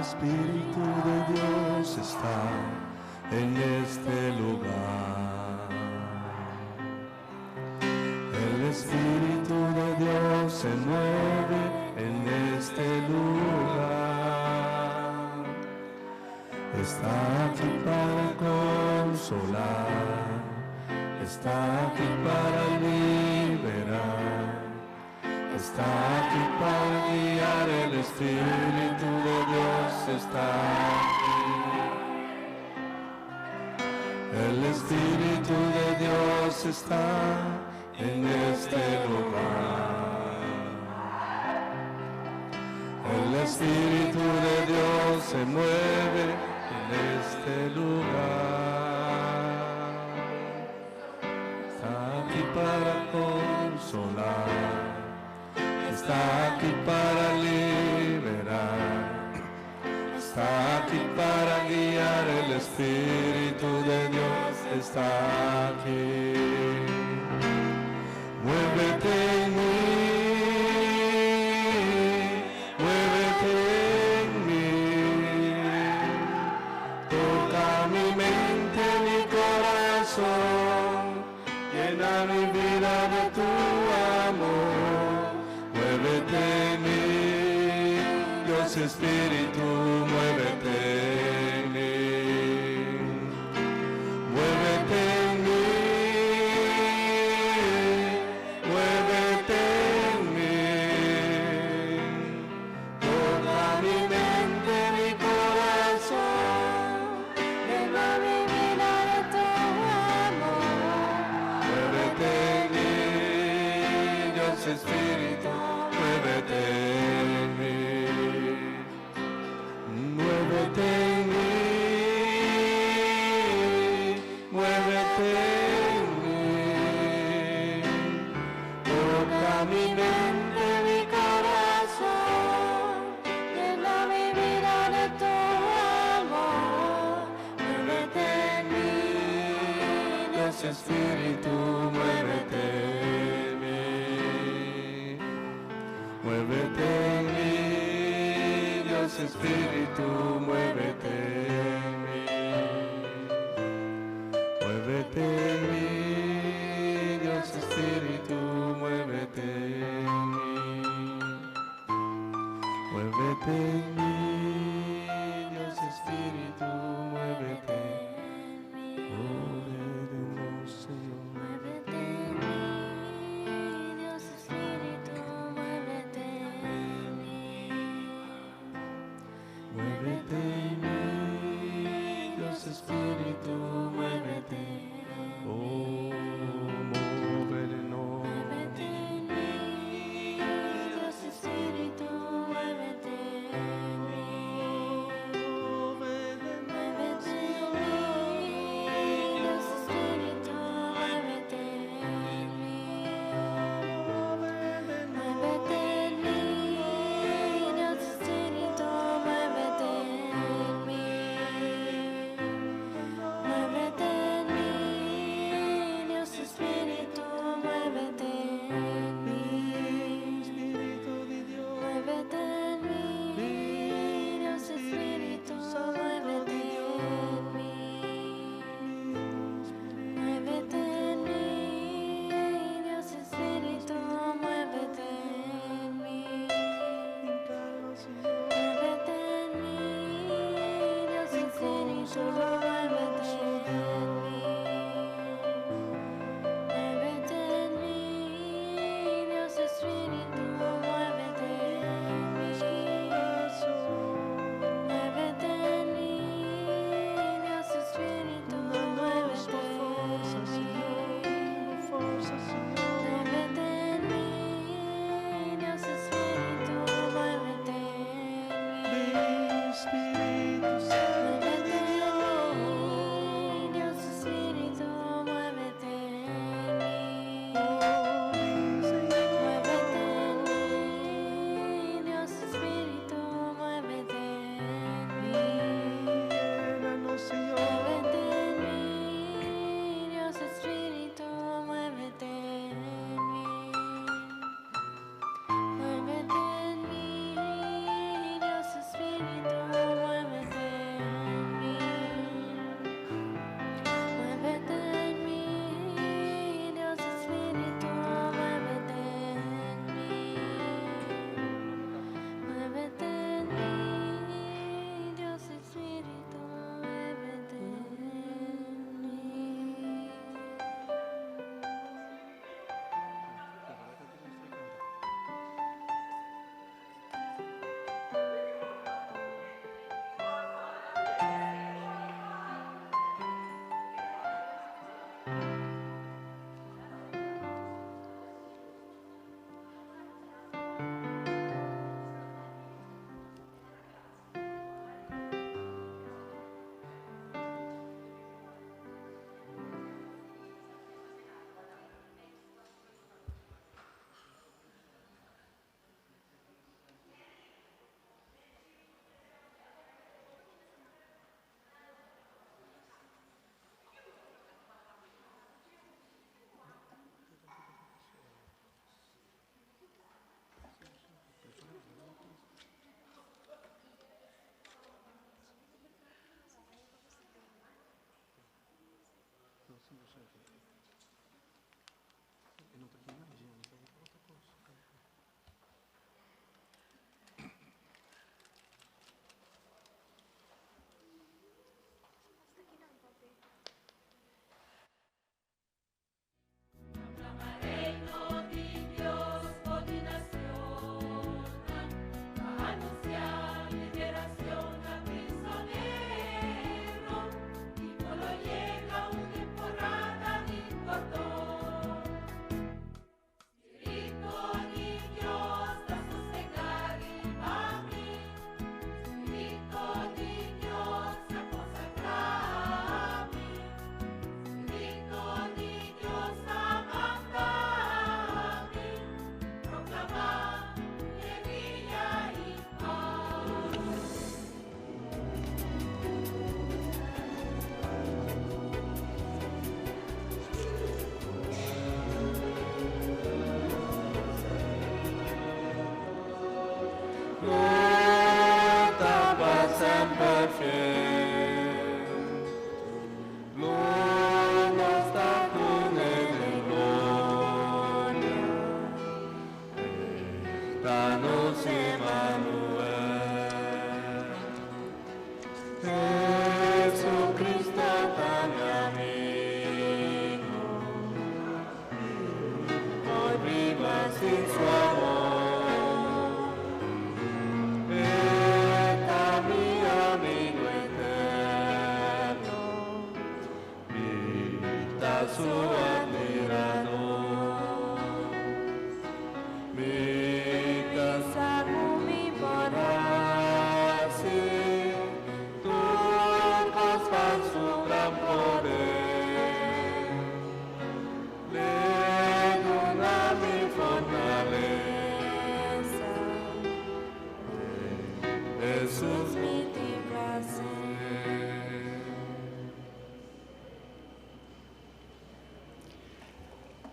El Espíritu de Dios está en este lugar. El Espíritu de Dios se mueve en este lugar. Está aquí para consolar, está aquí para liberar, está aquí para guiar. El Espíritu de Dios está aquí. El Espíritu de Dios está en este lugar. El Espíritu de Dios se mueve en este lugar. Está aquí para consolar, está aquí para liberar, está aquí para guiar. El Espíritu de Dios está aquí. Muévete en mí, muévete en mí. Toca mi mente, mi corazón, llena mi vida de tu amor. Muévete en mí, Dios Espíritu, muévete en mí. Muévete en mí, muévete en mí. Toca mi mente, mi corazón, Llena mi vida de tu amor. Muévete en mí, Dios Espíritu, muévete en mí. Muévete en mí, muévete en mí. Toca mi mente, Mi corazón, llena mi vida de tu amor. Muévete en mí, Dios Espíritu, muévete en mí. Muévete en mí, Dios Espíritu, muévete en mí. Muévete en mí, Dios Espíritu, muévete en mí. Muévete en mí, Dios Espíritu, muévete. Muévenos, Señor. Muévete en mí, Dios Espíritu, muévete en mí. Muévete en mí, Dios Espíritu, muévete. Oh, móvenos. Muévete en mí, Dios Espíritu, muévete en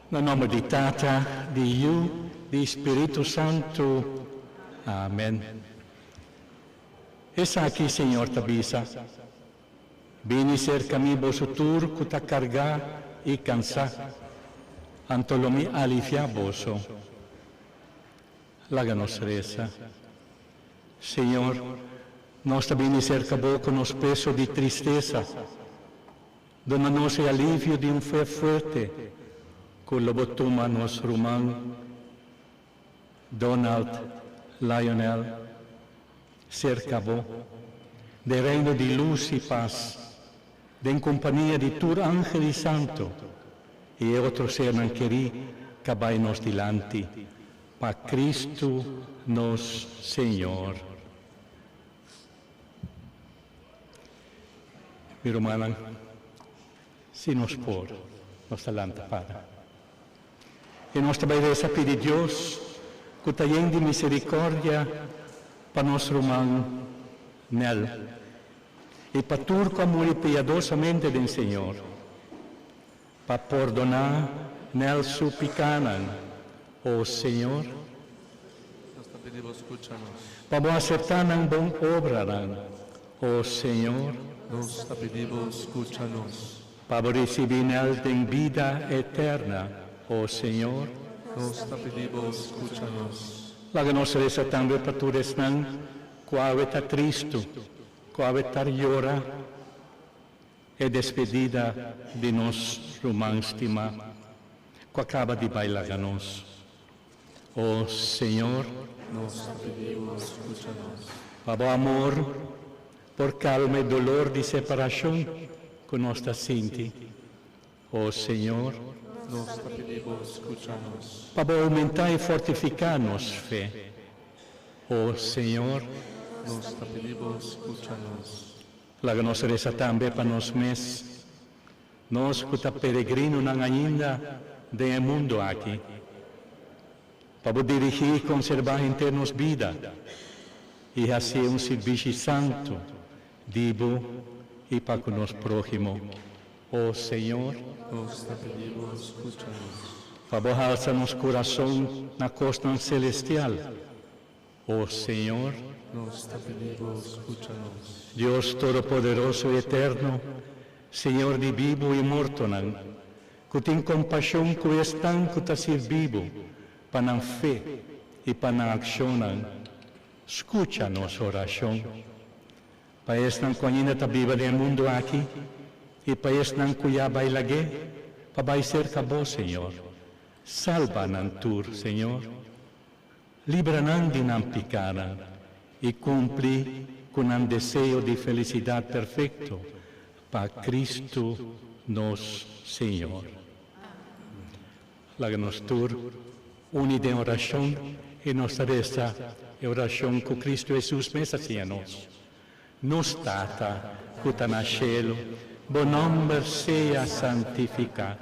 Na nòmber di Tata, di Yu, di Spiritu Santu. Amèn. Esaki Señor ta bisa, Bini serka mi boso tur ku ta kargá i kansá, anto lo mi aliviá boso. Laga nos resa. Señor, nos ta bini serka bo ku nos peso di tristesa. Duna nos e alivio di un fe fuerte ku lo bo tuma nos ruman Donald Lionel serka bo den reino di lus i pas, den kompania di tur angel i santu i e otro sernan kerí ka bai nos dilanti, pa Kristu nos Señor. Mi rumannan, si nos por, nos ta lanta para. I nos ta bai resa pidi Dios ku ta yen di miserikòrdia pa nos ruman Nel i pa tur ku a muri piadosamente den Señor, pa pordoná Nel su pikánan, o Señor. Nos ta pidi bo skucha nos. Pa bo aseptá nan bon obranan, o Señor. Nos ta pidi bo skucha nos. Pa bo risibí nel den bida eterna, o Señor. Nos ta pidi bo skucha nos. Laga nos resa tambe pa tur esnan ku awe ta tristu, ku awe ta yora e despedida di nos ruman stimá ku a kaba di bai laga nos. O Señor. Nos ta pidi bo skucha nos. Pa bo amor por kalma e dolor di separashon ku nos ta sinti. O Señor. Nos ta pidi bo skucha nos. Pa bo oumentá i fortifiká nos fe. O Señor. Nos ta pidi bo skucha nos. Laga nos resa tambe pa nos mes, nos ku ta peregrinonan ainda den e mundu aki, pa bo dirigí i konserbá henter nos bida i hasié un sirbishi santu di bo i pa ku nos próhimo. O Señor. Nos ta pidi bo skucha nos. Pa bo halsa nos kurason na kosnan selestial. O Señor. Nos ta pidi bo skucha nos. Dios Todopoderoso i Eterno, Señor di bibu i mortonan, ku tin kompashon ku esnan ku ta sirbi bo pa nan fe i pa nan akshonnan, skucha nos orashon. Pa esnan ku ainda ta biba den e mundu aki i pa esnan ku ya a bai lag'é pa bai serka bo, Señor. Salba nan tur, Señor. Libra nan di nan pikánan i kumpli ku nan deseo di felisidat perfekto pa Kristu nos Señor. Laga nos tur uni den orashon i nos ta resa e orashon ku Kristu Hesus mes a siña nos, Nos Tata ku ta na shelu, bo nòmber sea santifiká.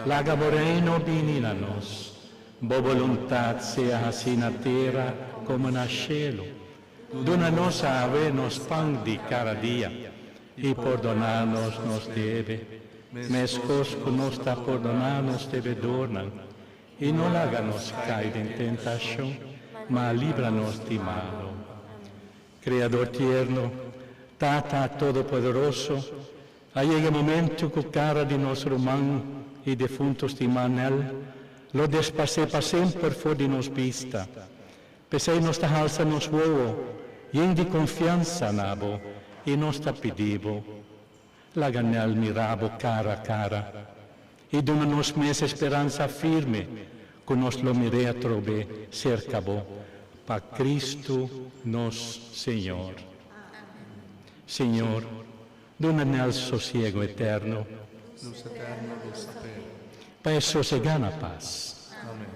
Laga bo Reino bini na nos. Bo boluntat sea hasí na tera komo na shelu. Duna nos awe nos pan di kada dia, i pordoná nos nos debe, meskos ku nos ta pordoná nos debedornan. I no laga nos kai den tentashon, ma libra nos di malu. Kreador tierno, Tata Todopoderoso, a yega e momentu ku kara di nos ruman i defuntu stimá Nel lo desparsé pa semper for di nos bista. P'esei nos ta halsa nos wowo yen di konfiansa na Bo i nos ta pidi Bo, laga Nel mira Bo kara kara i duna nos mes e speransa firme ku nos lo mir'é atrobe serka Bo, pa Kristu nos Señor. Señor, duna Nel sosiego eterno. Lus eterno lusa p'e. Pa e sosegá na pas. Amen.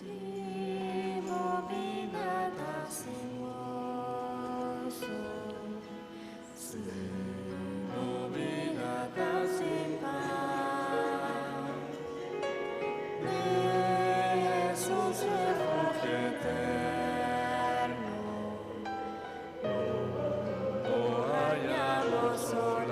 Si bo bida ta sin goso, si bo bida ta sin pas, den Hesus refugio eterno, lo bo haña bo solas.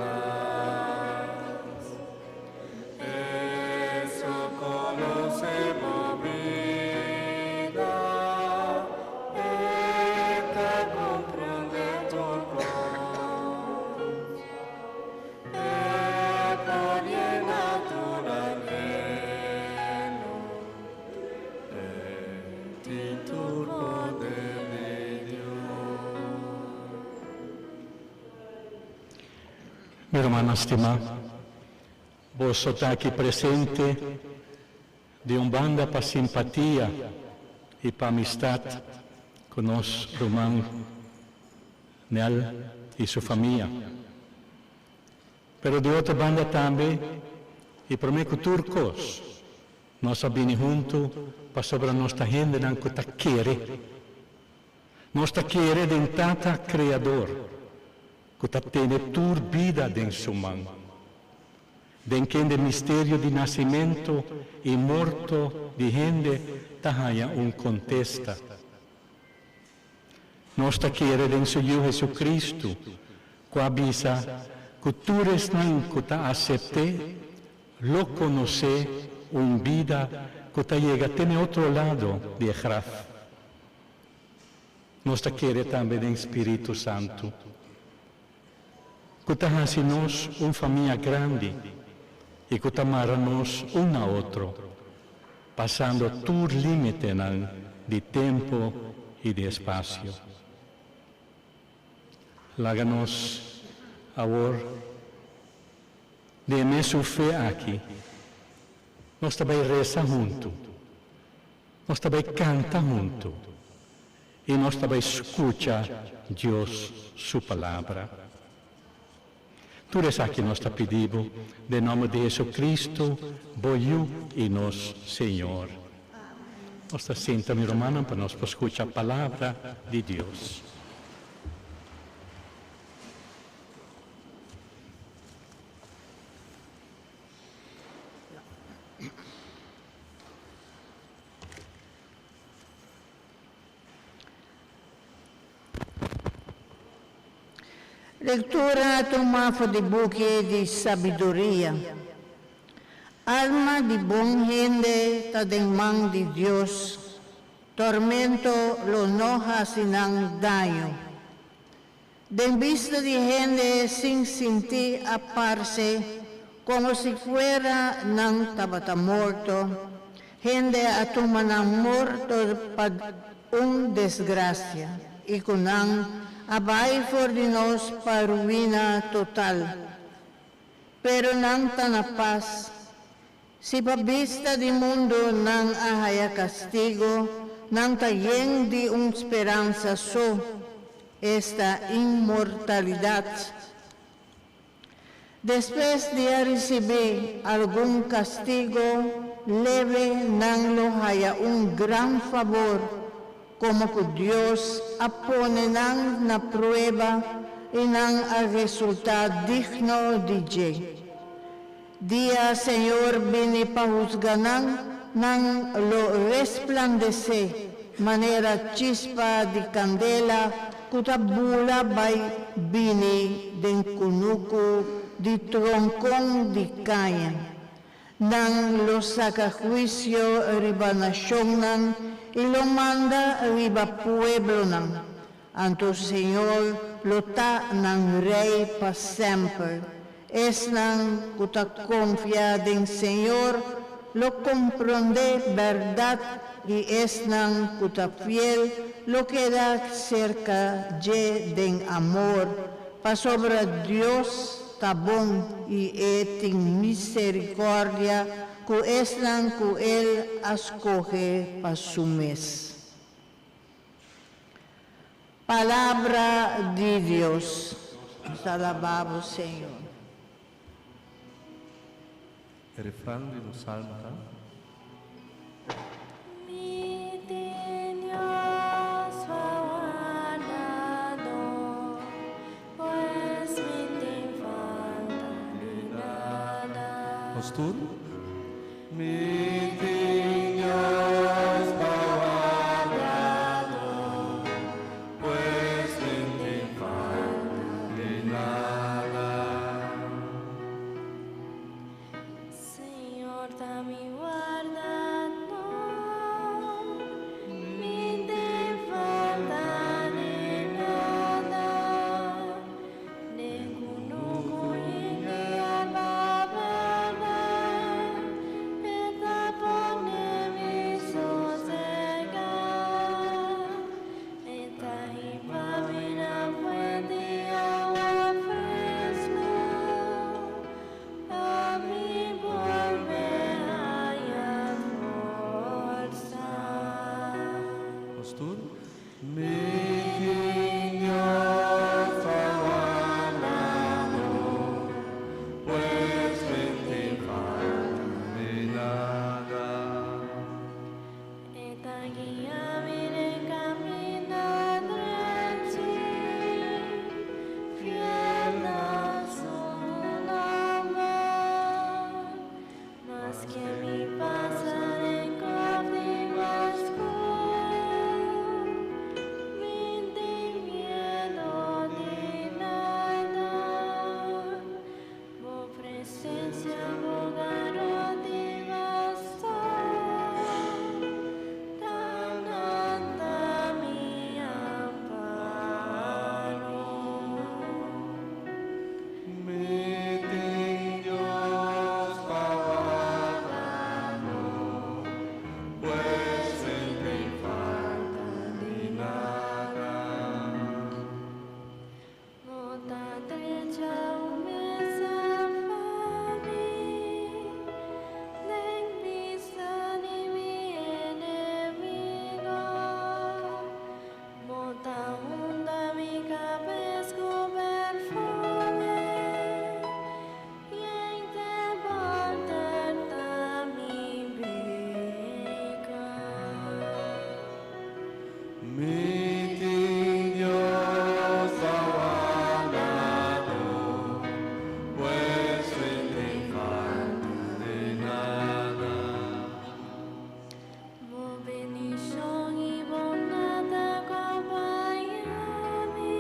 Mi rumannan stimá, Boso ta aki presente di un banda pa simpatia i pa amistat ku nos ruman Nel i su famia. Pero di otro banda tambe, i promé ku tur kos, nos a bini huntu pasobra nos ta hendenan ku ta kere. Nos ta kere den Tata Kreador, ku ta tene tur bida den Su man, den kende misterio di nasimentu i morto di hende ta haña un kontesta. Nos ta kere den Su Yu Hesukristu, ku a bisa, Ku tur esnan ku ta asept'é lo konosé un bida ku ta yega te n'e otro lado di e graf. Nos ta kere tambe den Spiritu Santu, ku ta hasi nos un famia grandi i ku ta mara nos un na otro, pasando tur límitenan di tempu i di espasio. Laga nos awor den e mesun fe aki, nos ta bai resa huntu, nos ta bai kanta huntu i nos ta bai skucha Dios su Palabra. Tur esaki nos ta pidi bo den nòmber di Jesucristo, bo Yu i nos Señor. Nos ta sinta, mi rumannan, pa nos por skucha Palabra di Dios. Lectura tumá for di buki di Sabiduria. Alma di bon hende ta den man di Dios, tormento lo no hasi nan daño. Den bista di hende sin sintí a parse komo si fuera nan tabata morto, hende a tuma nan morto pa un desgrasia i ku nan a bai for di nos pa ruina total. Pero nan ta na pas. Si pa bista di mundu nan a haya kastigu, nan ta yen di un speransa so, esta inmortalidat. Despues di a risibí algun kastigu leve nan lo haya un gran fabor, komo ku Dios a pone nan na prueba i nan a resultá digno di dje. Dia Señor bini pa husga nan, nan lo resplandesé manera chispa di kandela ku ta bula bai bini den kunuku di tronkon di kaña. Nan lo saka huisio riba nashonnan i lo manda riba pueblonan. Anto Señor lo ta nan Rei pa semper. Esnan ku ta konfia den Señor lo komprondé bèrdat i esnan ku ta fiel lo keda serka dje den amor, pasobra Dios ta bon i e tin miserikòrdia ku esnan ku el a skohe pa su mes. Palabra di Dios. Nos ta alabá bo, Señor. E refran di nos salmo ta. Mi tin Dios pa wardador, pues mi tin falta di nada. Nos tur. Mi tin Dios pa wardador, pues mi tin falta di nada. Señor ta mi wardador, mi tin falta di nada. Den kunuku yen di yerba bèrdè, E ta pone mi sosegá. E ta hiba mi na fuente di awa fresku, pa mi bolbe haña forsa. Nos tur. Mi tin Dios pa wardador, pues mi tin falta di nada. E ta guia mi den kaminda drechi, fiel na su nòmber. Maske mi pasa den graf di mas skur, Presencia bo garoti bastón, ta nan ta mi amparo. Mi tin Dios pa warda mi, pues mi n'tin falta di nada. Bo ta drecha un mesa pa mi, den bista di mi enemigo. Bo ta hunta mi cabes cu perfume, yen te bolter ta mi beker. Mi tin Dios pa warda mi, pues mi n'tin falta di nada. Bo bendicion y bondad ta acompaña mi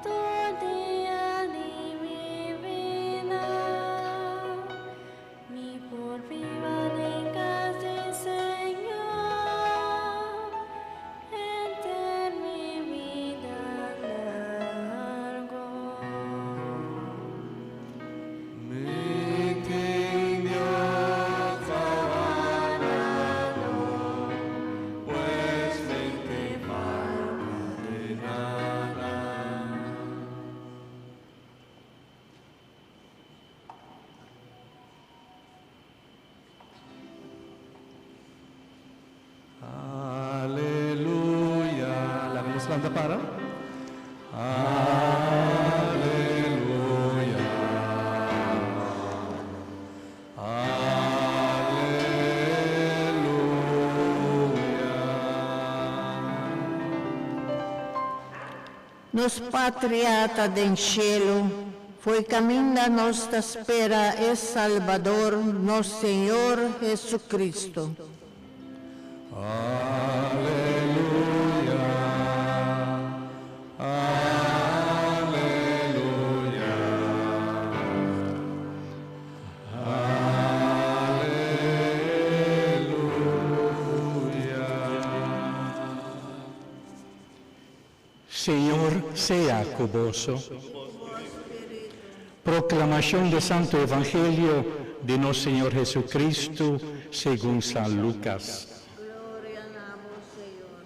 tur dia di mi bida. Mi por biba den cas di Señor, henter mi bida largo. Mi tin Dios pa warda mi, pues mi n'tin falta di nada. Aleluya. Laga nos lanta para. Aleluya. Aleluya. Nos patria ta den cielo, fo'i caminda nos ta spera e Salvador, nos Señor Jesucristo. Aleluya. Aleluya. Aleluya. Señor sea cu boso. Proclamación del Santo Evangelio de nuestro Señor Jesucristo según San Lucas. Gloria na bo, Señor.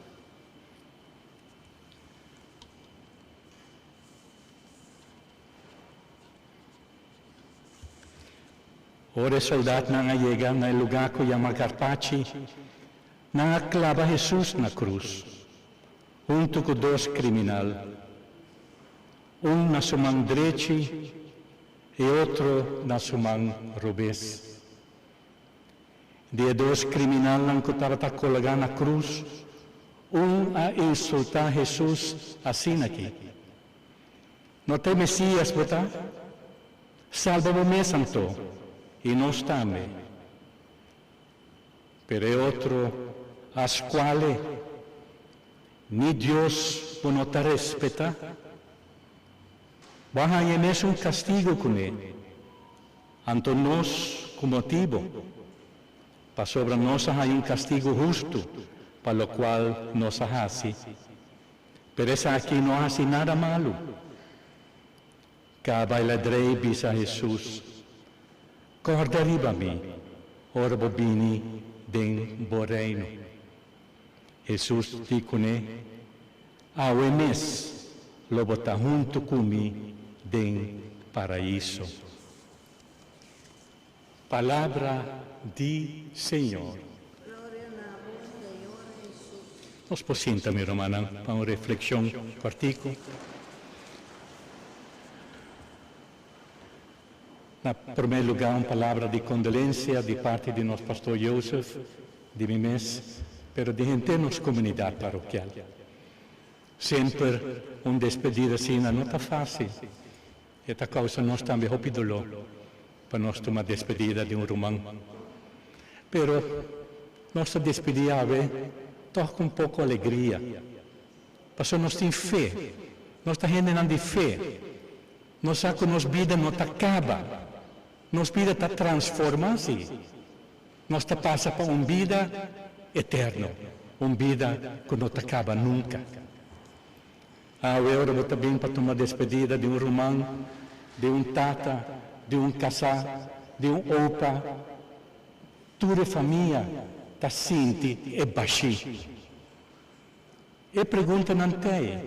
Ora e soldadonan a yega na e lugar cu yama Carpachi, nan a claba Jesus na cruz, hunto cu dos criminal, un na su man drechi y otro na su man robes. Di e dos criminalnan cu tabata colga na cruz, un a insulta Jesus asina aki: No ta e Mesias bo ta? Salba bo mes anto, y nos tambe. Pero e otro a scual'e: Ni Dios bo no ta respeta? Bo a haña e mesun castigo cun'e. Anto nos cu motibo, pasobra nos a haña un castigo husto pa locual nos a haci. Pero esaki no a haci nada malo. Caba el a drei bisa Hesus, Corda riba mi ora bo bini den bo reino. Hesus di cun'e, Awe mes lo bo ta hunto cu mi den Paraiso. Palabra di Señor. Gloria na bo, Señor Hesus. Nos por sinta, mi rumannan, pa un reflexion cortico. Na prome lugar, un palabra di condolencia di parti di nos pastor Joseph, di mi mes, pero di henter nos comunidad parokial. Semper un despedida asina no ta facil. E ta causa nos tambe hopi dolor pa nos tuma despedida di un ruman. Pero nos ta despedi awe toch cu un poco alegria. Pasobra nos tin fe. Nos ta hendenan di fe. Nos sa ku nos bida no ta kaba. Nos bida ta transformá, sí. Nos ta pasa pa un bida eterno, un bida ku no ta kaba nunka. Awe ora bo ta bin pa tuma despedida di un ruman, di un tata, di un kasá, di un opa, tur e famia ta sinti e bashí. E preguntanan t'ei,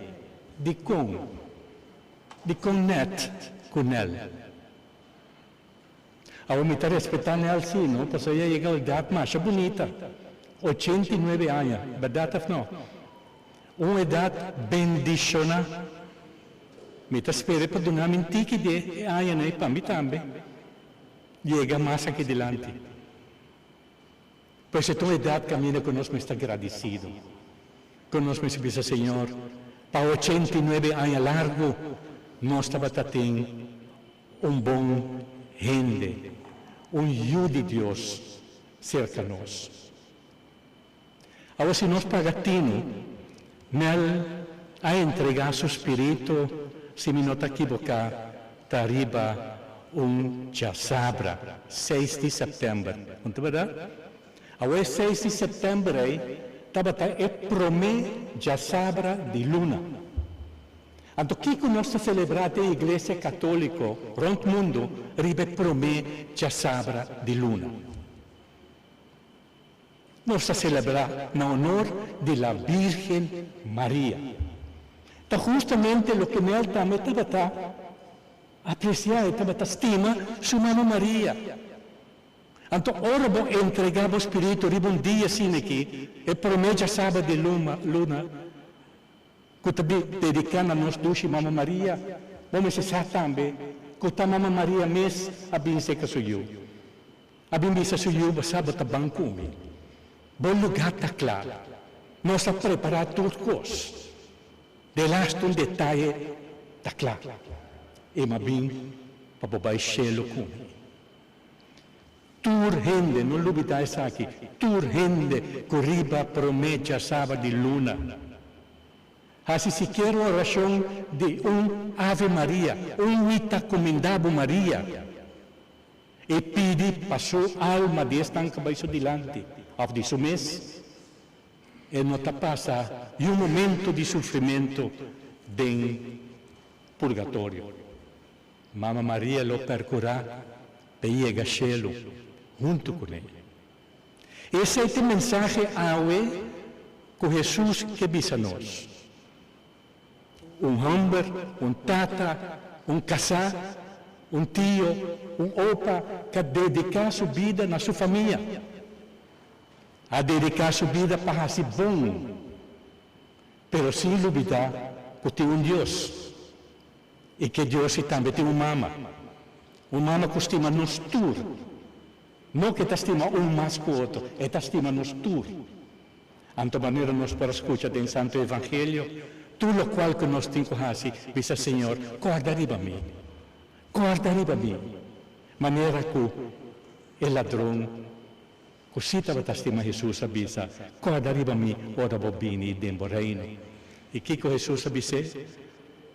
Dikon? Dikon nèt ku Nel? Awor mi ta respetá Nel sí, no? Pasobra ella yega un edat masha bunita, 89 aña, bèrdat òf no? Un edat bendishoná. Mi ta spera pa duna mi un tiki di e añanan ei pa mi tambe yega mas aki dilanti. Pues e ta un edat kaminda ku nos mester gradisido, ku nos mester bisa Señor, pa 89 aña largu nos tabata tin un bon hende, un yu di Dios serka nos. Awor si nos paga tinu, Nel a entregá su spiritu, si mi no ta kiboká, ta riba un djasabra, seis di sèptèmber. No ta bèrdat? Awor e seis di sèptèmber ei tabata e promé djasabra di luna. Anto kiko nos ta selebrá den Iglesia Katóliko rònt mundu riba e promé djasabra di luna? Nos ta selebrá na honor di la Bírgen Maria. Ta hustamente loke Nel tambe tabata apresiá, e tabata stima su mama Maria. Anto ora bo entregá bo spiritu riba un dia asina aki, e promé djasaba di luna, ku ta dediká na nos dushi Mama Maria, bo mester sa tambe ku ta Mama Maria mes a bin seka su yu. A bin bisa su yu, Bo sa bo ta ban ku mi. Bo lugá ta kla. Nos a prepará tur kos. Delaste un detaye ta kla. E m'a bin pa bo bai shelu ku mi. Tur hende, no lubidá esaki, tur hende ku riba promé djasaba di luna hasi sikiera un orashon di un Ave Maria, un Mi ta kumindá bo Maria, E pidi pa su alma di esnan ku bai su dilanti òf di su mes, e no ta pasa niun momento di sufrimentu den purgatorio. Mama Maria lo perkurá pa e yega shelu huntu kuné. Esei ta e mensahe awe ku Hesus ke bisa nos. Un hòmber, un tata, un kasá, un tio, un opa ka dediká su bida na su famia. A dediká su bida pa hasi bon, pero sin lubidá ku tin un Dios i ku e Dios ei tambe tin un mama, un mama ku stima nos tur. No ku e ta stima un mas ku otro, e ta stima nos tur. Anto manera nos por a skucha den Santo Evangelio, tur lokual ku nos tin ku hasi, bisa Señor, kòrda riba mi, kòrda riba mi, manera ku e ladron ku sí tabata stima Hesus a bisa, kòrda riba mi ora bo bini den bo reino. I kiko Hesus a bis'é?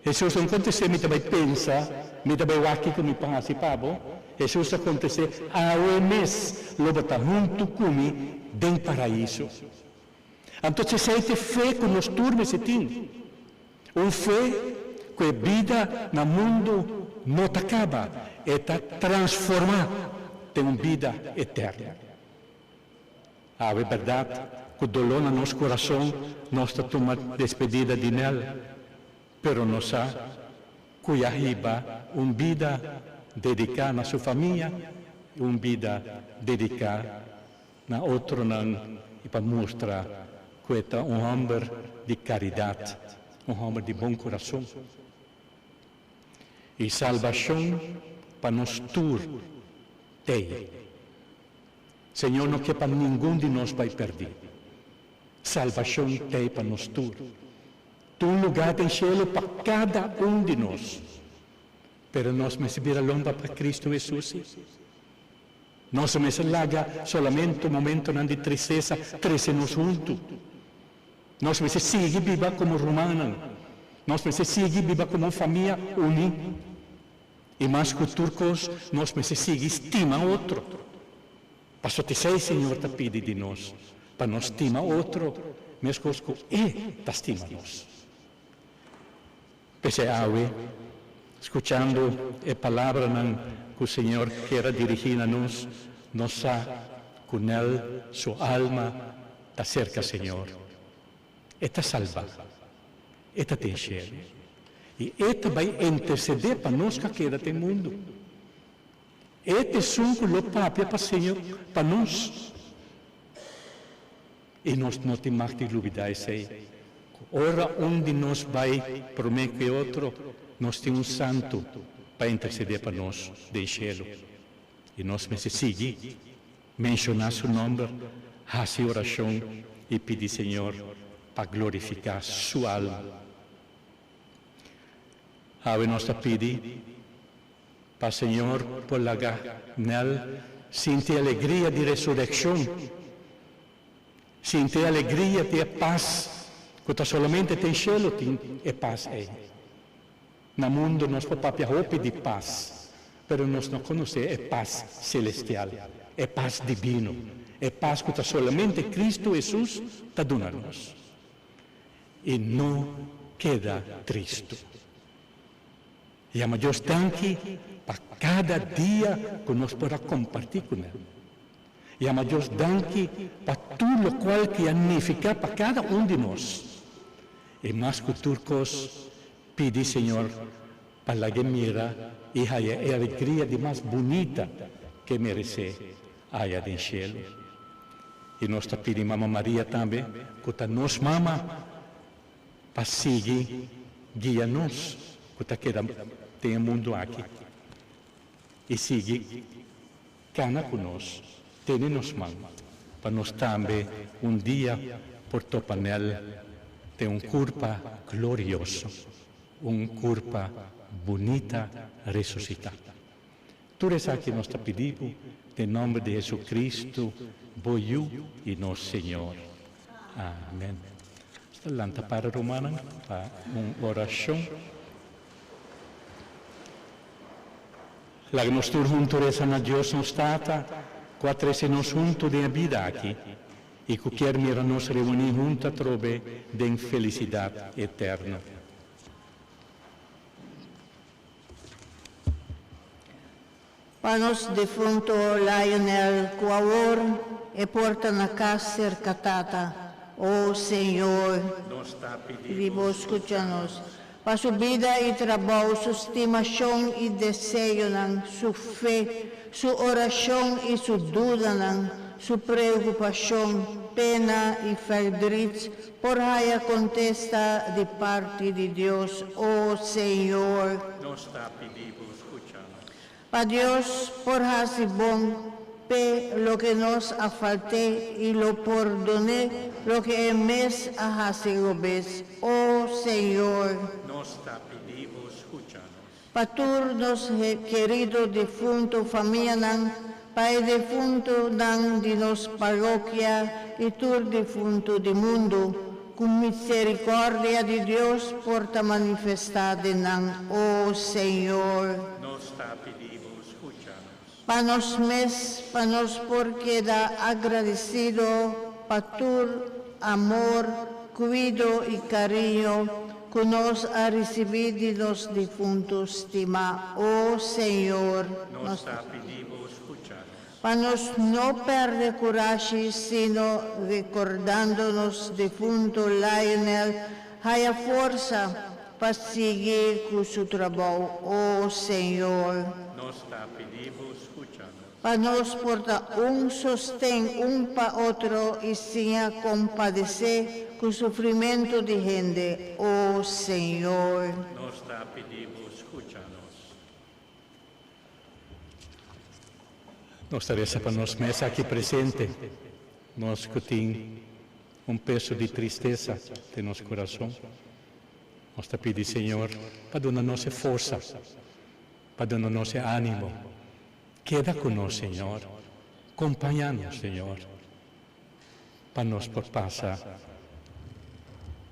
Hesus no kontest'é, Mi ta bai pensa, mi ta bai wak kiko mi por hasi pa bo. Hesus a kontest'é, Awe mes lo bo ta huntu ku mi den Paraiso. Anto esei ta e fe ku nos tur mester tin, un fe ku e bida na mundu no ta kaba, e ta transformá den un bida eterno. Awe bèrdat, ku doló na nos kurason nos ta tuma despedida di Nel, pero nos sa ku e a hiba un bida dediká na su famia i un bida dediká na otronan i pa mustra ku e ta un hòmber di karidat, un hòmber di bon kurason. I salbashon pa nos tur t'ei. Señor no ke pa ningun di nos bai pèrdí. Salbashon t'ei pa nos tur. Tin un lugá den shelu pa kada un di nos. Pero nos mester bira lomba pa Cristo Hesus sí. Nos no mester laga solamente momentonan di tristesa trese nos huntu. Nos mester sigui biba komo rumannan. Nos mester sigui biba komo un famia uní. I mas ku tur kos, nos mester sigui stima otro. Paso t'esei Señor ta pidi di nos, pa nos stima otro meskos ku E ta stima nos. P'esei awe, skuchando e palabranan ku Señor kier a dirigí na nos, nos sa ku nel su alma ta serka Señor. E ta salbá. E ta den shelu. I E ta bai intersedé pa nos ku a keda den mundu. E ta esun ku lo papia pa Señor pa nos. I nos no tin mag di lubidá esei, ku ora un di nos bai promé ku e otro, nos tin un santu pa intersedé pa nos den shelu. I nos mester sigui menshoná su nòmber, hasi orashon i pidi Señor pa glorifiká su alma. Awe nos ta pidi pa Señor por laga nel sinti e alegria di resurekshon, sinti e alegria di e pas ku ta solamente den shelu tin e pas ei. Na mundu nos por papia hopi di pas, pero nos no konosé e pas selestial, e pas dibino, e pas ku ta solamente Kristu Hesus ta duna nos. I no keda tristu. Yama Dios danki pa kada dia ku nos por a kompartí kuné. Yama Dios danki pa tur lokual ki a nifiká pa kada un di nos. I mas ku tur kos, pidi Señor pa lag'é mira i haya e alegria di mas bunita ku e meresé aya den shelu. I nos ta pidi Mama Maria tambe, ku ta nos mama, pa sigui guia nos ku ta keda den e mundu aki i sigui kana ku nos, tene nos man, pa nos tambe un dia por topa nel den un kurpa glorioso, un kurpa bunita resusitá. Tur esaki nos ta pidi bo den nòmber di Hesu-Kristu, bo Yu i nos Señor. Amen. Nos ta lanta para rumannan pa un orashon. Laga nos tur huntu resa na Dios nos Tata, ku a trese nos huntu den e bida aki i ku kier mira nos reuní huntu atrobe den felisidat eterno. Pa nos defunto Lionel cu awor e por ta na cas cerca Tata. O Señor, Nos ta pidi di bo bo scucha nos. Pa su bida y trabou, su stimacion y deseonan, su fe, su oracion y su dudanan, su preocupacion, pena y verdriet por haya contesta di parti di Dios. O Señor, Nos ta pidi bo scucha nos. Pa Dios por haci bon p'e loke nos a falt'é i lo pordon'é loke e mes a haci robes. O Señor. Nos ta pidi bo scucha nos. Pa tur nos querido difunto famianan, pa e difuntonan di nos parokia i tur difunto di mundu, cu misericordia di Dios por ta manifesta den nan. O Señor. Nos ta pidi bo scucha nos. Pa nos mes, pa nos por keda agradecido pa tur amor, cuido y cariño cu nos a ricibi di nos difunto stima. O Señor. Nos ta pidi bo scucha nos. Pa nos no perde curashi, sino recordando nos difunto Lionel, haya forsa pa sigui cu su trabou. O Señor. Nos ta pidi bo scucha nos. Pa nos por ta un sosten un pa otro y siña compadece cu sufrimento di hende. O Señor. Nos ta pidi bo scucha nos. Nos ta resa pa nos mes aki presente, nos cu tin un peso di tristesa den nos curason. Nos ta pidi Señor pa duna nos e forsa, pa duna nos e animo. Keda cu nos, Señor. Compaña nos, Señor, pa nos por pasa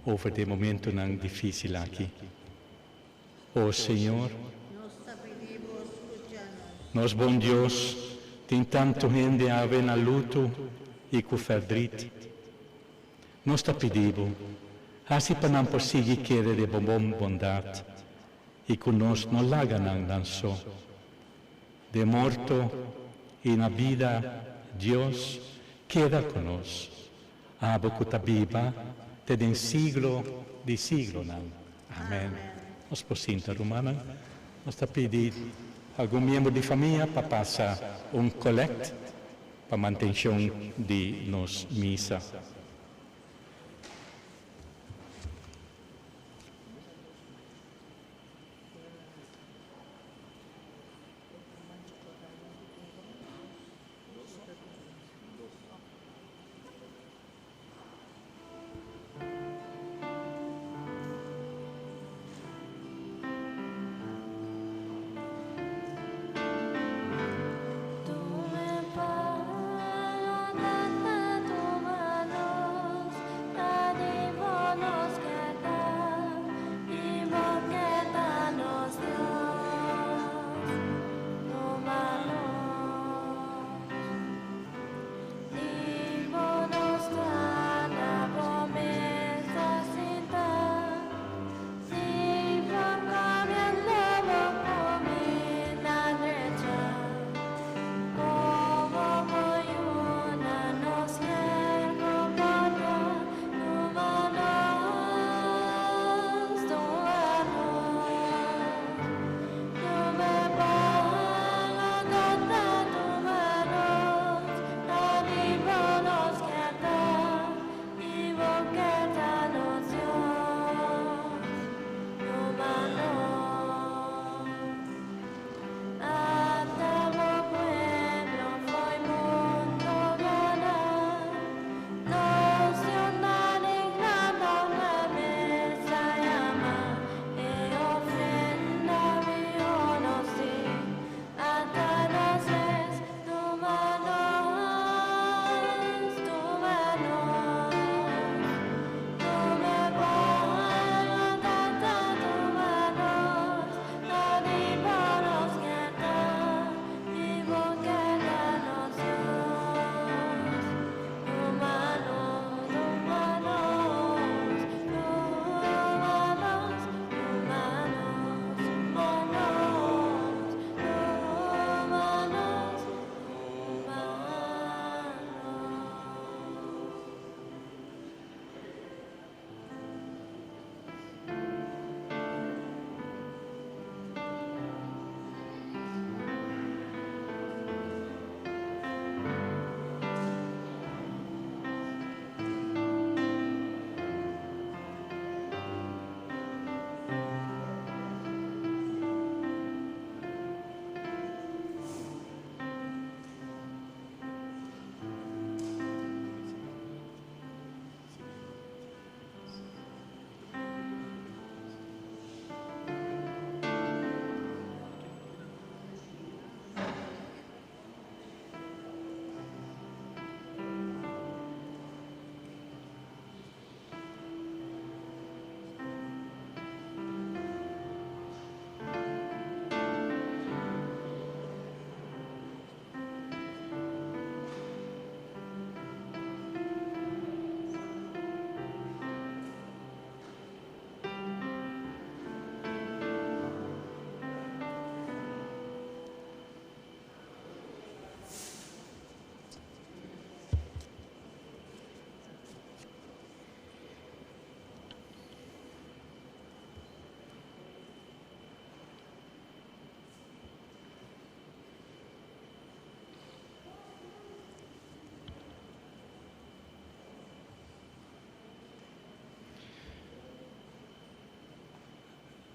over di e momentonan dificil aki. O Señor. Nos ta pidi bo. Nos bon Dios, tin tantu hende awe na luto i ku ferdrit. Nos ta pidi Bo, hasi pa nan por sigui kere den Bo bon bondat i ku nos no laga nan nan so. Den morto i na bida, Dios, keda ku nos, Abo ku ta biba te den siglo di siglonan. Amen. Nos por sinta, rumannan. Nos ta pidi algun miembro di famia pa pasa un kolèkt pa mantenshon di nos misa.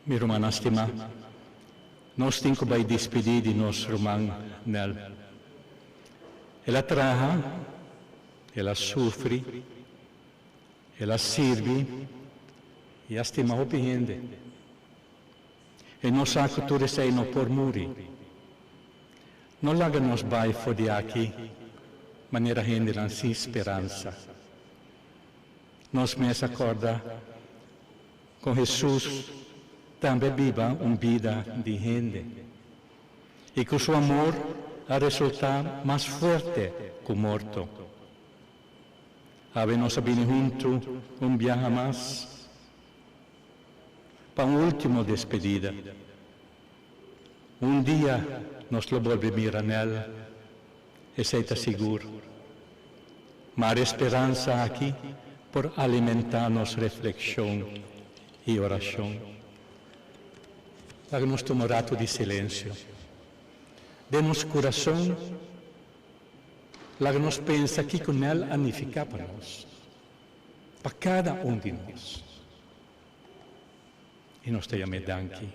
Mi rumannan stimá, nos tin ku bai dispidí di nos ruman Nel. El a traha, el a sufri, el a sirbi i a stima hopi hende. E no sa ku tur esei no por muri. No laga nos bai for di aki manera hendenan sin speransa. Nos mes a kòrda kon Hesus tambe a biba un bida di hende. i ku su amor a resultá mas fuerte ku morto. Awe nos a bini huntu un biaha mas pa un último despedida. Un dia nos lo bolbe mira Nel, esei ta sigur. Mar e speransa aki por alimentá nos reflekshon i orashon. Laga nos tuma un ratu di silensio. Den nos kurason, laga nos pensa kiko Nel a nifiká pa nos, pa kada un di nos. I nos ta yam'é danki.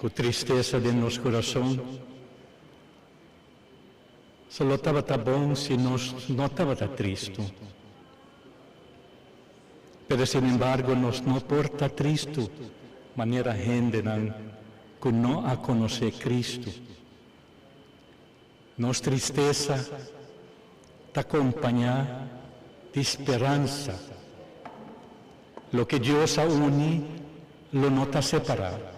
Ku tristesa den nos kurason, so lo tabata bon si nos no tabata tristu. Pero sinembargo nos no por ta tristu manera hendenan ku no a konosé Kristu. Nos tristesa ta kompañá di speransa. Loke Dios a uni lo no ta separá.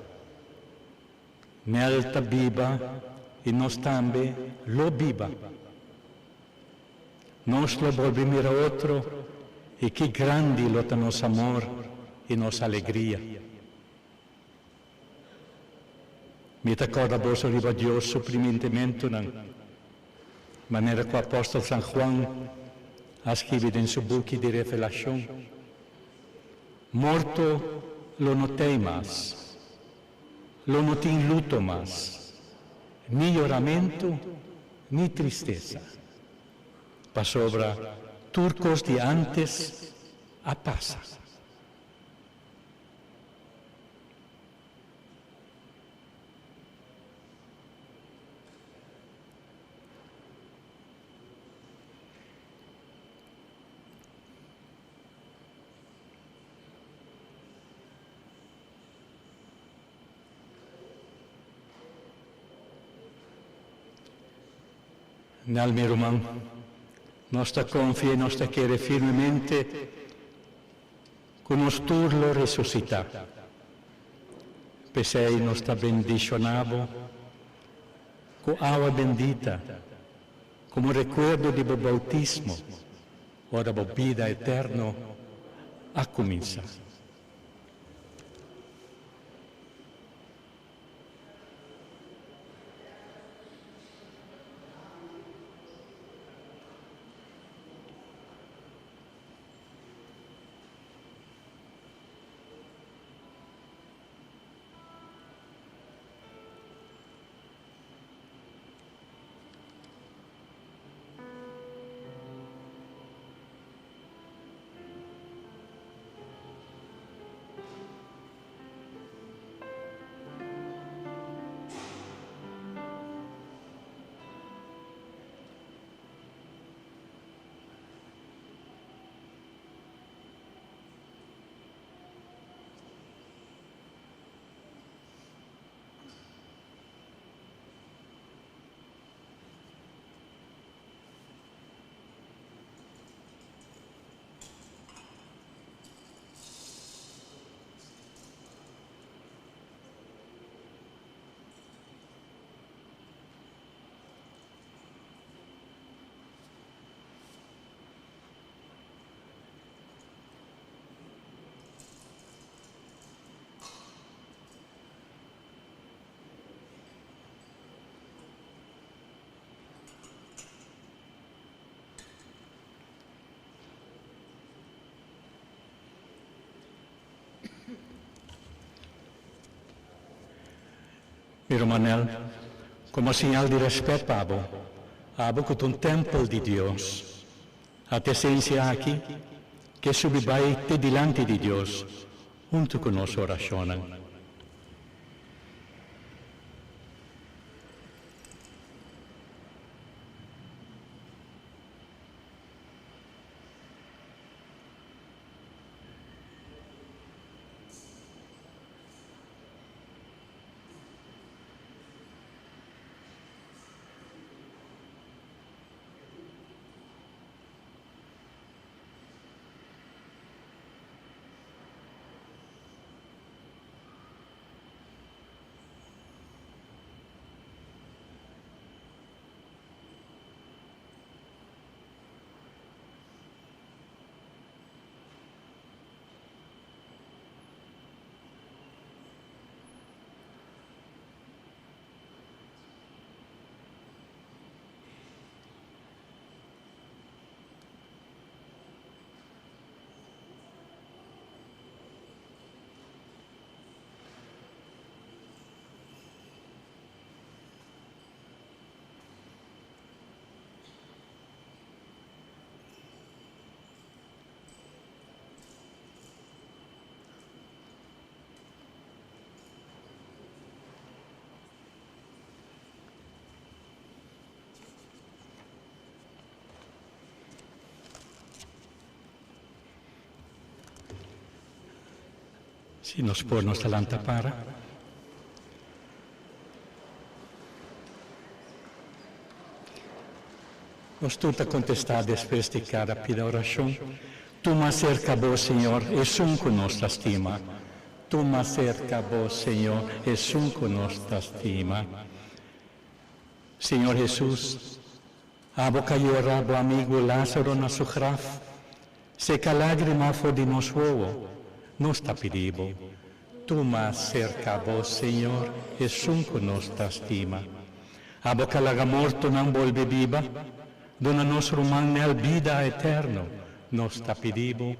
Nel ta biba i nos tambe lo biba. Nos lo bolbe mira otro i ki grandi lo ta nos amor i nos alegria. Mi ta kòrda boso riba Dios su primintimentunan, manera ku apòstel San Juan a skibi den su buki di Revelashon, Morto lo no t'ei mas, lo no tin luto mas, ni yoramentu ni tristesa, pasobra tur kos di ántes a pasa. Nel, mi ruman, nos ta konfia i nos ta kere firmemente ku nos tur lo resusitá. P'esei nos ta bendishoná bo ku awa bendita komo rekuerdo di bo boutismo ora bo bida eterno a kuminsá. Mi rumannan, komo señal di rèspèt pa abo, abo ku ta un tèmpel di Dios, a ta esensia aki ke subi bai te dilanti di Dios huntu ku nos orashonnan. Si nos por nos ta lanta para. Nos tur ta kontestá despues di kada pida orashon, Tuma serka Bo, Señor, esun ku nos ta stima. Tuma serka Bo, Señor, esun ku nos ta stima. Señor Hesus, Abo ka yora Bo amigu Lázaro na su graf. Seka lágrima for di nos wowo, nos ta pidi Bo, tuma serka Bo, Señor, esun ku nos ta stima. Abo ka laga mortonan bolbe biba, duna nos ruman Nel bida eterno, nos ta pidi Bo,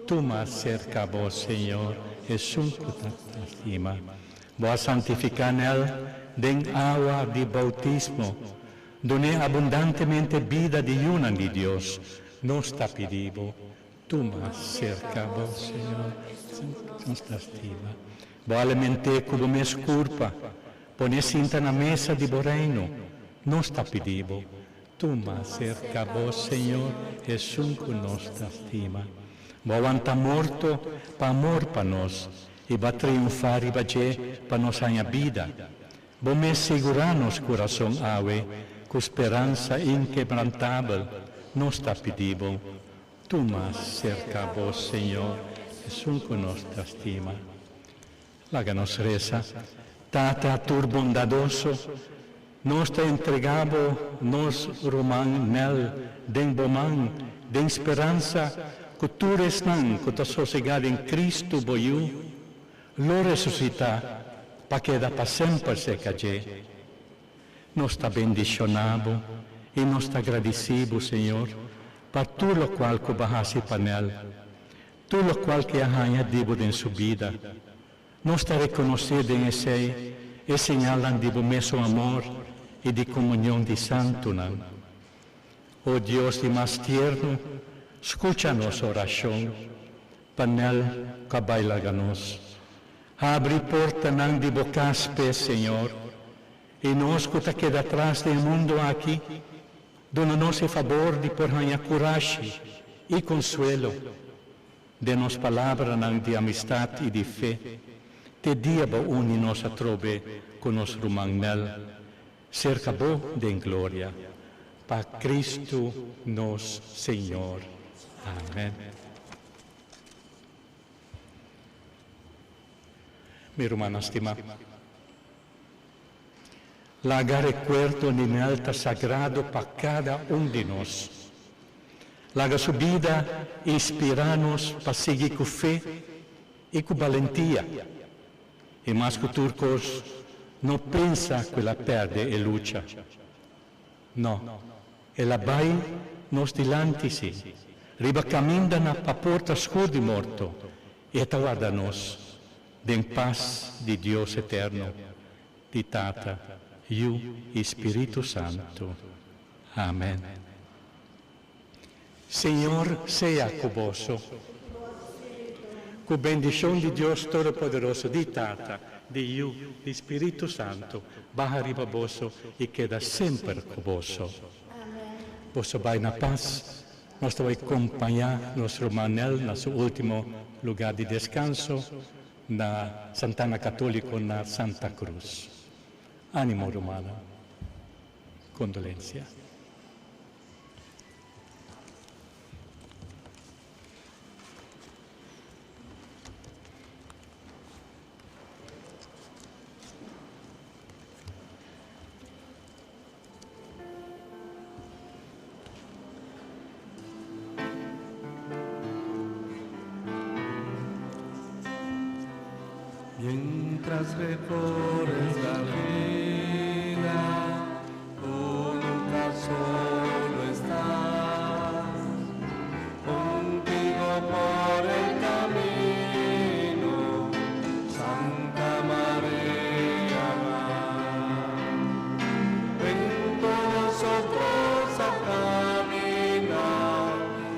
tuma serka Bo, Señor, esun ku ta stima. Bo a santifiká Nel den awa di boutismo, Dun'é abundantemente bida di yunan di Dios, nos ta pidi Bo, tuma serka Bo, Señor, nos ta stima. Bo aliment'é ku Bo mes kurpa, pon'é sinta na mesa di Bo Reino, nos ta pidi Bo, tuma serka Bo, Señor, esun ku nos ta stima. Bo a wanta morto pa amor pa nos, i Bo a triunfá riba dje pa nos haña bida. Bo mes sigurá nos kurason awe ku speransa inkebrantabel, nos ta pidi Bo, tuma serka Bo, Señor, esun ku nos ta stima. Laga nos resa. Tata tur bondadoso, nos ta entregá Bo nos ruman Nel den Bo man, den speransa ku tur esnan ku ta sosegá den Kristu Bo Yu, Lo resusitá pa keda pa semper serka dje. Nos ta bendishoná bo i nos ta gradisí bo, Señor, pa tur lokual ku bo a hasi pa Nel, tur lokual ku e a haña di bo den su bida. Nos ta rekonosé den esei e señalnan di bo mesun amor i di komunion di santunan. O Dios di mas tierno, skucha nos orashon. Pa Nel ku a bai laga nos. Habri portanan di bo kas p'e, Señor, i nos ku ta keda atras den e mundu aki, duna nos e fabor di por haña kurashi i konsuelo den nos palabranan di amistat i di fe, te dia bo uni nos atrobe ku nos ruman Nel serka bo den gloria. Pa Kristu nos Señor. Amen. Mi rumannan stimá, laga rekuerdo di Nel ta sagrado pa kada un di nos. Laga su bida inspirá nos pa sigui ku fe i ku balentia. I mas ku tur kos, no pensa ku el a pèrdè e lucha. No, el a bai nos dilanti, sí, riba kaminda na pa porta skur di morto, i e ta warda nos den pas di Dios eterno, di Tata, Yu i Spiritu Santu. Amen. Señor sea ku boso. Ku bendishon di Dios Todopoderoso, di Tata, di Yu, di Spiritu Santu, baha riba boso i keda semper ku boso. Boso bai na pas. Nos ta bai kompañá nos ruman Nel na su último lugá di deskanso na Santana Katóliko na Santa Cruz. Ánimo rumannan. Kondolensia. Mientras recorres la vida, tú nunca solo estás. Contigo por el camino, Santa María va. Ven con nosotros a caminar,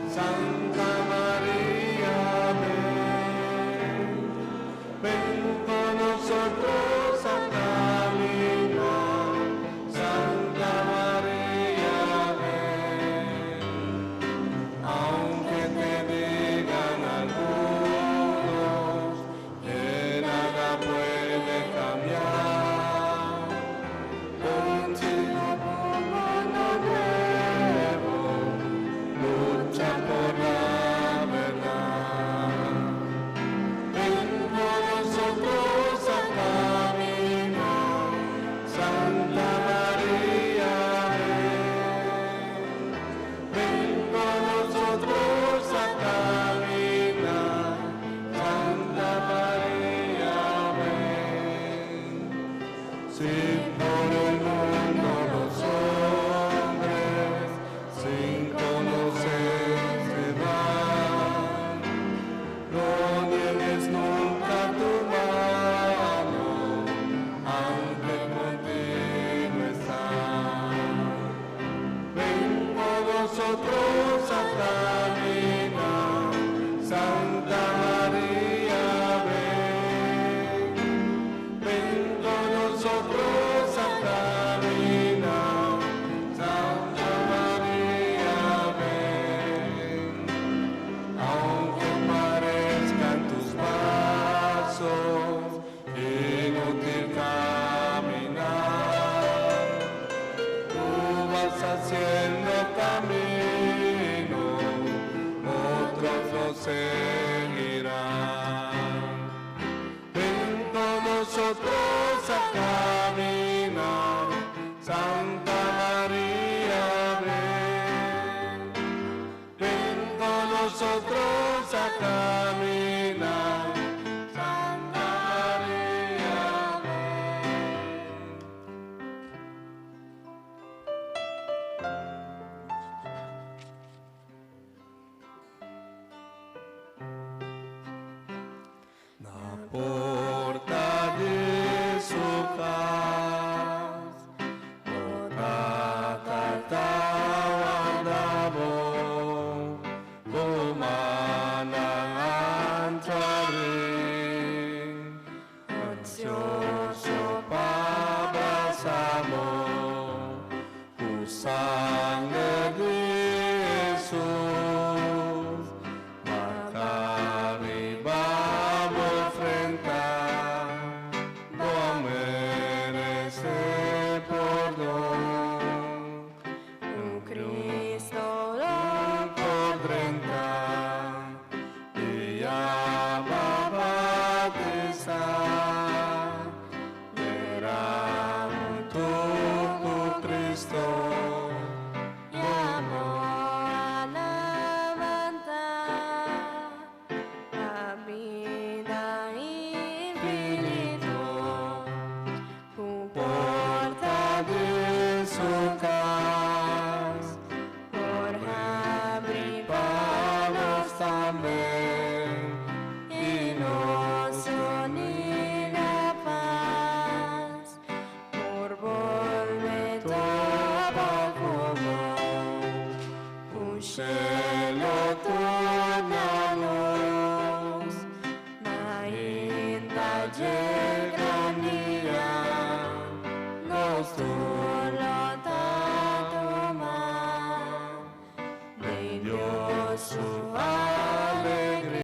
Santa María, ven. Ven con nosotros a caminar, lo seguirá. Ven con nosotros a caminar, Santa María, ven. Ven con nosotros a caminar, Santa María, ven. Na porta di su cas, bo Tata ta warda bo, ku mannan hanchu habrí, ansioso pa brasa bo, ku sanger di Jesus, marká riba bo frenta, bo meresé pordon. Un Cristo lo Por drenta, dia b'a batisá, Mira huntu ku Cristo, Ya bo a lanta pa bida infinito. Ku porta di su cas, por habri pa nos tambe, i nos uni na pas, por bolbe topa ku bo, ku shelu tur na lus, mainta dje gran dia, nos tur.